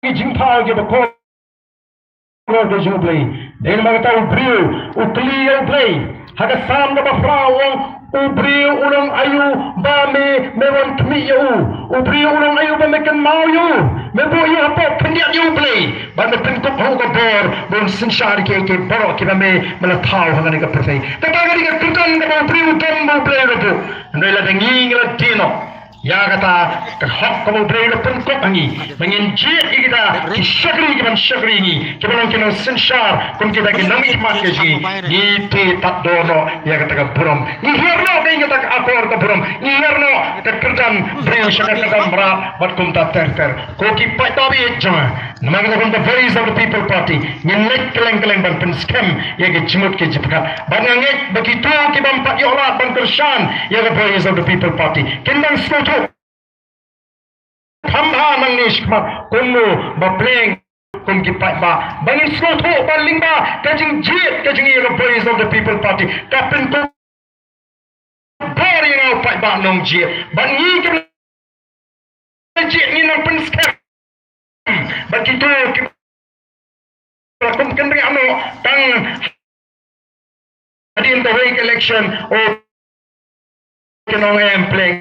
ki jingthaw kiba kordor ka jong U Blei. Dei namar kata u briew u kylli ïa U Blei. Ha ka Salm kaba phra u ong, u briew u long aïu ba me, me wan khmih ïa u. U briew u long aïu ba me kynmaw ïa u. Me buh ïa u hapoh khyndiat ïa U Blei. Bad me pynkup ha u ka bor ba un synshar ïa kiei kiei baroh kiba me, me la thaw ha kane ka pyrthei. Kata ka dei ka kyrdan kaba u briew u don ba U Blei u la buh. Hynrei lada ngi ngi la die noh. ïa kata ka hok kaba U Blei u la pynkup ha ngi ba ngin jied ïa kita ki shakri kiban shakri ïa ngi, kiba long ki nongsynshar kum kita ki nongmihkhmat ka jong ngi. Ngi te tad dor noh ïa kata ka burom, ngi hiar noh ïa kata ka akor ka burom, ngi hiar noh ka kyrdan briew sha ka kyrdan mrad bad kumta ter ter. Ko ki paidbah jong nga, namar kata ka Voice of the People Party ngin leit kylleng kylleng ban pynskhem ïa ka jingmut ka jingpyrkhat. Bad nga ngeit ba kito ki bym pat ïoh lad ban kyrshan ïa ka Voice of the People Party kin nang sngewthuh kham bha nangne shakhmat kumno ba pleng kum ki paidbah. Ba ngin sngewthuh ba lyngba ka jingjied ka jong ngi ïa ka Voice of the People Party ka pynkup bor ïa nga u paidbah nongjied. Bad ngi ki jied ngi nang pynskhem. Bad kito kiba kum kynriah noh tang hadien kawei ka election, o ki nongem pleng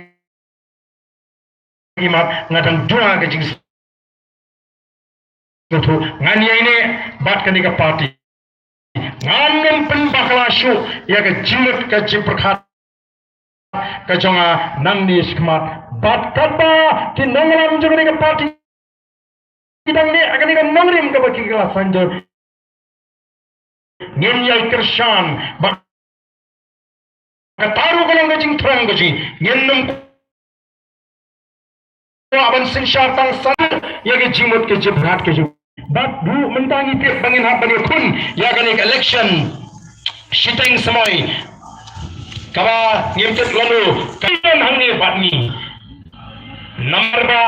imat nga dang duna ka jing sngewthuh ngan ïaineh bad kane ka party. Ngan nym pynbakla shuh ïa ka jingmut ka jingpyrkhat ka jong nga nangne shakhmat. Bad katba ki nongïalam jong kane ka party ki dang leh ha kane ka nongrim kaba ki la saiñdur, ngin ïai kyrshan bad kata ruh ka long ka jingthrang ka jong ngi. Ngin nym kwah ban synshar tang san ïa ka jingmut ka jingpyrkhat ka jong ngi. Bad ruh mynta ngi tip ba ngin hap ban ïakhun ïa kane ka election shiteng samoi kaba ngim tip lano ka don hangne bad ngi. Namar ba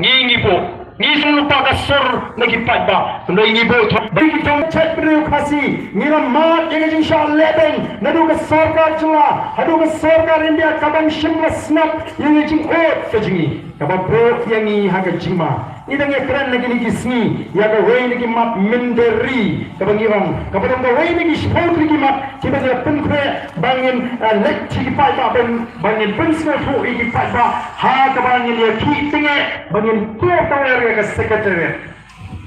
ngi ngi buh, ngi sngewthuh ka sur na ki paidbah. Hynrei ngi buh thok ba ngi dang chet briew Khasi, ngi la mad ïa ka jingshah lehbeiñ naduh ka sorkar jylla haduh ka sorkar India ka dang shim la snap ïa ka jingkut ka jong ngi kaba buh ïa ngi ha ka jingma. Ngi dang ïakren na kine ki sngi ïa kawei na ki mat mynder ri kaba ngi ong kaba dang kawei na ki shiphew tylli ki mat kiba ngi la pynkhreh ba ngin, eh, leit sha ki paidbah ban, ba ngin pynsngewthuh ïa ki paidbah ha kaba ngin ïakhih tyngeh ba ngin kiew tawer ïa ka secretariat.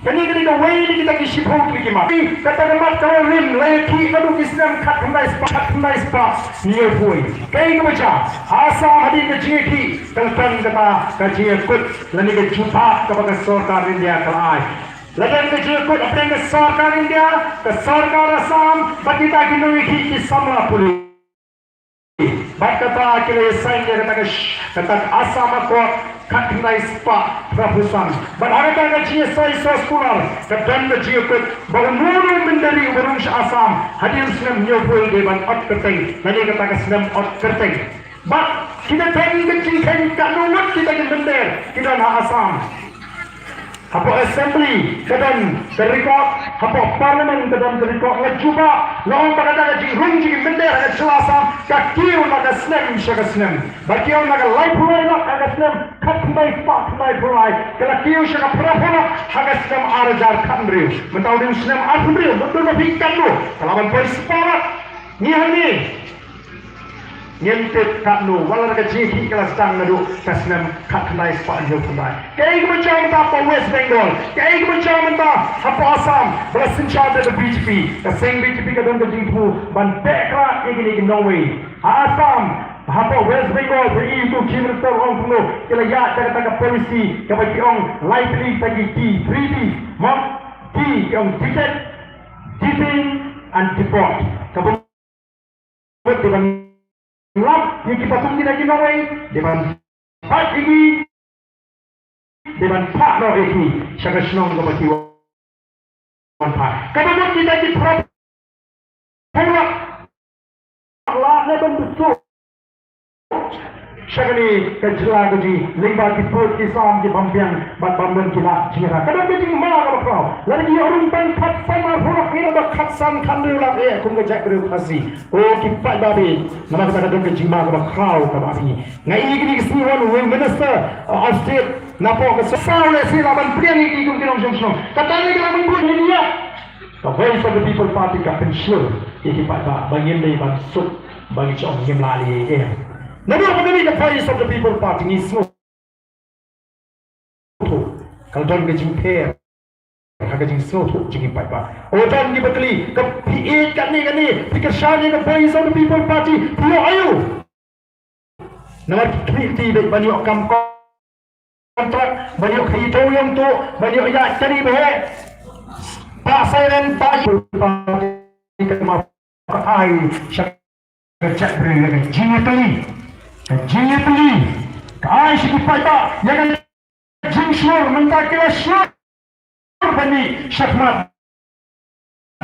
Kane ka dei kawei na kita ki shiphew tylli ki mat. Kata ka mat kaba rim la ïakhih naduh ki snem khatkhyndai spah, khatkhyndai spah hynñiewphew. Kaei kaba jia ha Assam hadien ka jingïakhih ka la don kata ka jingïakut lane ka jubab kaba ka sorkar India ka la ai. La don ka jingïakut hapdeng ka sorkar India, ka sorkar Assam bad kita ki nongïakhih ki samla pule. Bad kata ki la ïasain ïa kata ka sh-, kata ka Assam Accord khatkhyndai spah phraphew san. Bad ha kata ka jingïasai soskular ka don ka jingïakut ba uno uno u mynder ri uba rung sha Assam hadien snem hynñiewphew dei ban ot kyrteng lane kata ka snem ot kyrteng. Bad kita tang ka jingkheiñ katno ngut kita ki mynder ki don ha Assam. Hapoh Assembly ka don ka record, hapoh Parliament ka don ka record. Nga jubab, nga ong ba kata ka jingrung jong ki mynder ha ka jylla Assam ka kiew na ka snem sha ka snem. Ba kiew na ka laiphew lai lak ha ka snem khatkhyndai spah khyndaiphew lai, ka la kiew sha ka phraphew lak ha ka snem ar hajar khathynriew. Mynta u dei u snem arphew hynriew, mynta u dei u phi katno ka la ban poi spah lak. Ngi hangne ngim tip katno, wat la ka jingïakhih ka la sdang naduh ka snem khatkhyndai spah hynñiewphew khyndai. Kaei kaba jia mynta hapoh West Bengal, kaei kaba jia mynta hapoh Assam ba la synshar da ka B J P. Ka seng B J P ka don ka jingthmu ban pek rat ïa kine ki nongwei. Ha Assam, hapoh West Bengal, phi i u Chief Minister u ong kumno, ki la ïaid da kata ka policy kaba ki ong lai tylli ta ki T, three T, mo, T ki ong detect, detain and deport. Kaba mut dei ban lap ïa ki pathum kine ki nongwei, dei ban pait ïa ki, dei ban phah noh ïa ki sha ka shnong kaba ki wan phah. Kaba mut kita ki phraphew lak lah ne ban bsut sha kane ka jylla ka jong ngi lyngba ki pud ki sam ki bym biang bad bym don ki lad jingïarap. Ka don ka jingma kaba khraw. Lada ki ïoh rung tang khatsan arphew lak, ngi don ba khatsan khathynriew lak eh kum ka jaitbynriew Khasi. Ko ki paidbah, namar kata ka don ka jingma kaba khraw kaba ap ïa ngi. Nga i kine ki sngi wan u Minister, uh, of State napoh ka sorkar u lehse lah ban pdiang ïa ki kum ki nongshong shnong. Kata ne ka lah ban bun ïa ki ïa. Ka Voice of the People Party ka pynshoi ïa ki paidbah ba ngim dei ban suk ba ngi shu ong ngim lah leh ei ei. Naduh ba kane ka Voice of the People Party ngi sngewthuh ka la don ka jingpher ha ka jingsngewthuh jong ki paidbah. O don kiba kylli, ka phi ïeit katne katne, phi kyrshan ïa ka Voice of the People Party, phi ïoh aïu? Namar ki khmih ti beit ban ïoh kam kontrak, ban ïoh khaii to ïong to, ban ïoh ïaid kari bha. Ba siren ba ka ai sha ka jaitbynriew ïa ka jingïatylli. Ka jingïatylli. Ka ai sha ki paidbah ïa ka jingshlur, mynta ki la shlur ban mih shakhmat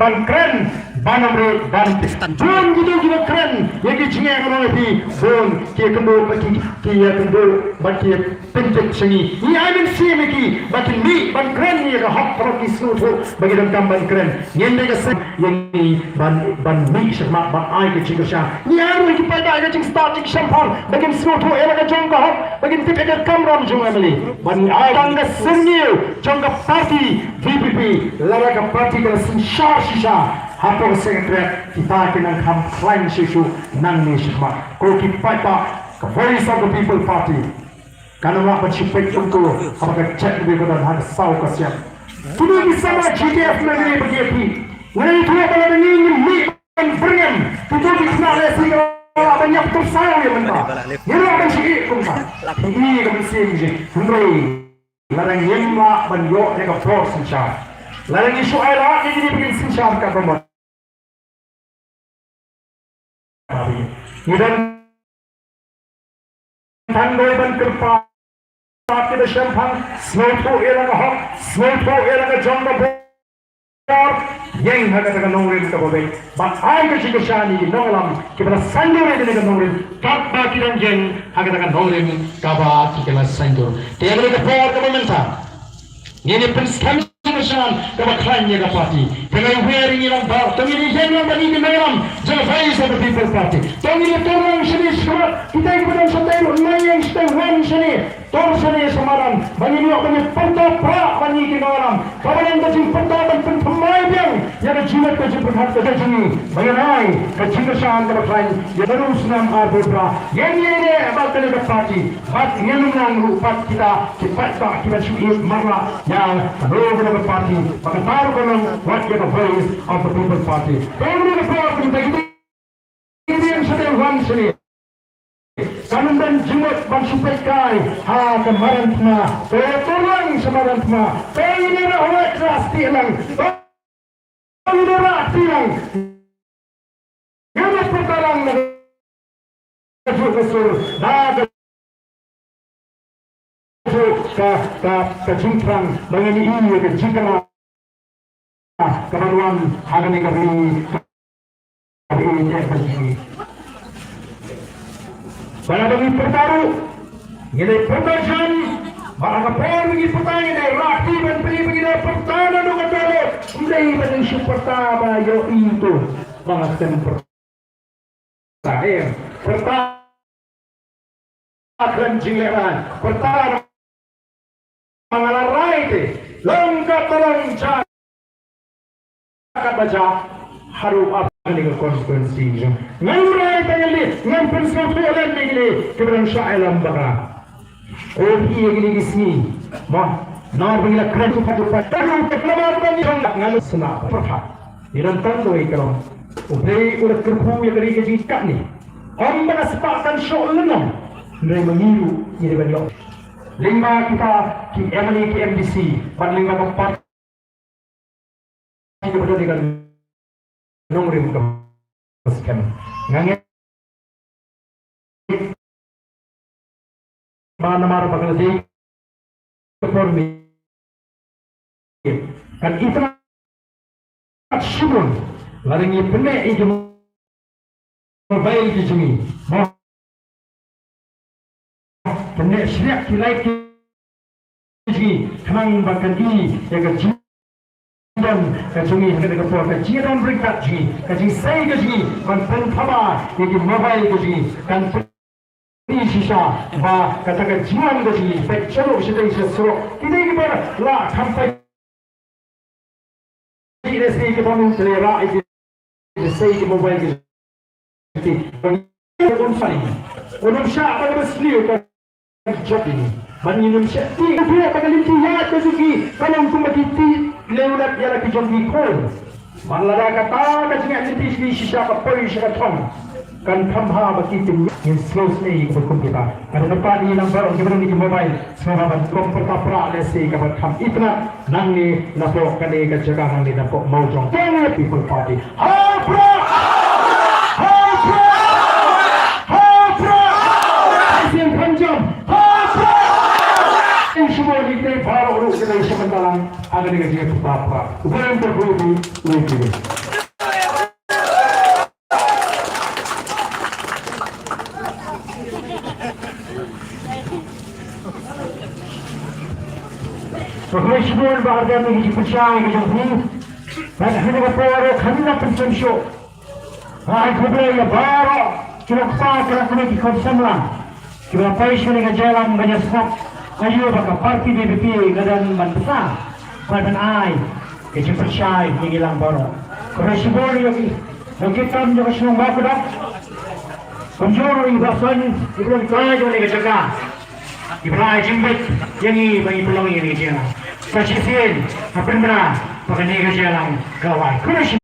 ban kren, ban ym rit, ban tip. Bun kito kiba kren ïa ki jingeh ka rong ïa phi, bun ki ïakynduh bad ki, ki ïakynduh bad ki pyntip sha ngi. Ngi ai mynsiem ïa ki ba kin mih ban kren ïa ka hok, paralok ki sngewthuh ba ki donkam ban kren. Ngin dei ka seng ïa ngi ban, ban mih shakhmat ban ai ka jingkyrshan. Ngi ai ruh ïa ki paidbah ïa ka jingstad jingshemphang ba kin sngewthuh ïa la ka jong ka hok, ba kin tip ïa ka kamram jong u M L A. Ban ai tang ka syrngiew jong ka party V P P, lada ka party ka la synshar shisha hapoh ka Secretariat, kita ki nang kham khlaiñ shisha nangne shakhmat. Ko ki paidbah, ka Voice of the People Party kan ym lah ban shu peit kumto haba ka jaitbynriew ka don ha ka saw ka siap. Kino ki samla G D F na ngi ba ki ïa phi. Ngi ïathuh ba lada ngi ngim mih ban byrngem, kito ki khynnah lehse ki lah ban ïap tyrsaw ïa mynta. Ngi lah ban shu ïeh kumta. Ïeh ka mynsiem jong ngi. Hynrei lada ngim lah ban ïoh ïa ka bor synshar, lada ngi shu ai lad ïa kine ba kin synshar katba mut. Ngi don tang dei ban kyrpad ïa kiba shemphang, sngewthuh ïa la ka hok, sngewthuh ïa la ka jong ka bor, ïeng ha kata ka nongrim kaba beit bad ai ka jingkyrshan ïa ki nongïalam kiba la saiñdur ïa kane ka nongrim, katba ki dang ïeng ha kata ka nongrim kaba ki la saiñdur. Te ïa kane ka por kaba mynta ngin ïa pynskhem jingkyrshan kaba khlaiñ ïa ka party. Te nga ïa wer ïa ngi lang ba to ngin ïa ïeng lang bad ngi ki nongïalam jong ka Voice of the People Party. To ngin ïa tur lang shane shakhmat, kita kiba don shatei ruh, nai ïeng shatei, wan shane, tur shane sha madan ba ngin ïoh ban ïa pyrta prah bad ngi ki nongïalam. Kaba don ka jingpyrta ban pynthymmai biang ïa ka jingmut ka jingpyrkhat ka jong ngi ba ngin ai ka jingkyrshan kaba khlaiñ ïa ka ri u snem arphew phra. Ngin ïa ïaleh bad kane ka party. Bad ngin ym nang ruh pat kita ki paidbah kiba shu ïeit marlah ïa kano kano ka party, ba kata ruh ka long wat ïa ka Voice of the People Party. Te ym dei ka por kata kita ki ïeng shatei wan shane. Kan ym don jingmut ban shu peit kai ha ka madan thma. Te to lang sha madan thma. Te ïa ïa rah wait rah stieh lang. Ïa ïa rah stieh lang. Ngin ïa pyrta lang na ka juh ka sur, na ka juh ka, ka, ka jingthrang ba ngin ïohi ïa ka jingkylla kaban wan ha kane ka ri, ka ri eh ka jong ngi. Ba lada ngi pyrta ruh, ngi dei pyrta jan, ba ha ka por ba ngi pyrta ngi dei rah kti ban pyrta, ba ngi dei pyrta na ka dohnud, ym dei ba ngi shu pyrta ba ïohi to ba nga khlem pyrta. Em, pyrta khlem jinglehrai, pyrta ma nga la rai te, long katba long, jia katba jia, haduh ba kane ka constituency jong ngan rai te ngan leh, ngan pynsngewthuh lem ïa kine kiba dang shah ïalam bad nga. Ko phi ïa kine ki sngi, mo, namar ba ngi la kren tu pat tu pat, ta ruh te khlem ar ban ïa ngan sngewthuh pyrkhat. Ngi don tang kawei ka long, U Blei u la kyrkhu ïa ka ri ka jingkatne. Ym ba ka spah kan shoh lyngkot, hynrei ma ngi ruh ngi dei ban ïoh. Lyngba kita ki M L A ki M D C bad lyngba ka party kaba don ïa ka nongrim kaba skhem. Nga ngeit ba namar ba ka la dei ka por ni kan itynnad shibun lada ngi pyneh ïa ki mobile ki jong ngi, mo, pyneh shriah ki light ki jong ngi khnang ba kan i ïa ka jingdon ka jong ngi ha kane ka por, ka jingdon ryngkat jong ngi, ka jingsei ka jong ngi ban pynthaba ïa ki mobile ka jong ngi, kan pyni shisha ba kata ka jingwan ka jong ngi peit sha surok, sha surok. Ki dei kiba la kham peit. Ki dei ki bym ïoh lehrai, ki sei ki mobile ki. Ki bym ïoh, un sani, un ym shah ban ïoh sniew ka jop ini. Ban ngin ym shah ti, ba ka lynti ïaid ka jong ki ka long kumba ki ti lew lep ïa la ki jong ki khun. Ba lada kata ka jingïaid lynti jong ki shisha ka poi sha ka thong, Kan kham bha ba ki tim ngin slow sne ïa ki ba kum ki ba. Ka dang pat ïa nang baroh ki ba don ki mobile. Sngewbha ban kum pyrta pra lehse kaba kham itynnad nangne napoh kane ka jaka nangne napoh Mawjong. Kane People Party. Ha pra! Ha pra! Ha pra! Sien Kham Jam. Ha pra! Ïa shuwa ni te baroh ruh kita ïa shuwa talang. Aga ni ka jingpyrta pra. Uban ter bui bui bui bui. Khublei shibun ba ar dam ïa ki jingpynshai ki jong phi. Bad ha kane ka por khamtam pynshai shuh. Ai khublei ïa baroh ki nongkpa ki nongkmie ki khun samla kiba poi sha kane ka jingïalang ban ïasngap aïu ba ka party V P P ka dang ban bsa bad ban ai ka jingpynshai ïa ngi lang baroh. Khublei shibun ïa ki nongkitkam jong ka shnong Mawkdap. Kumjuh ruh ïa i Bah Son, i ba long trai jong kane ka jaka, i ba la ai jingbit ïa ngi ba ngi pynlong ïa kane ka jingïalang. Sa shisien nga pynbna ba kane ka jingïalang ka wai. Khublei shibun.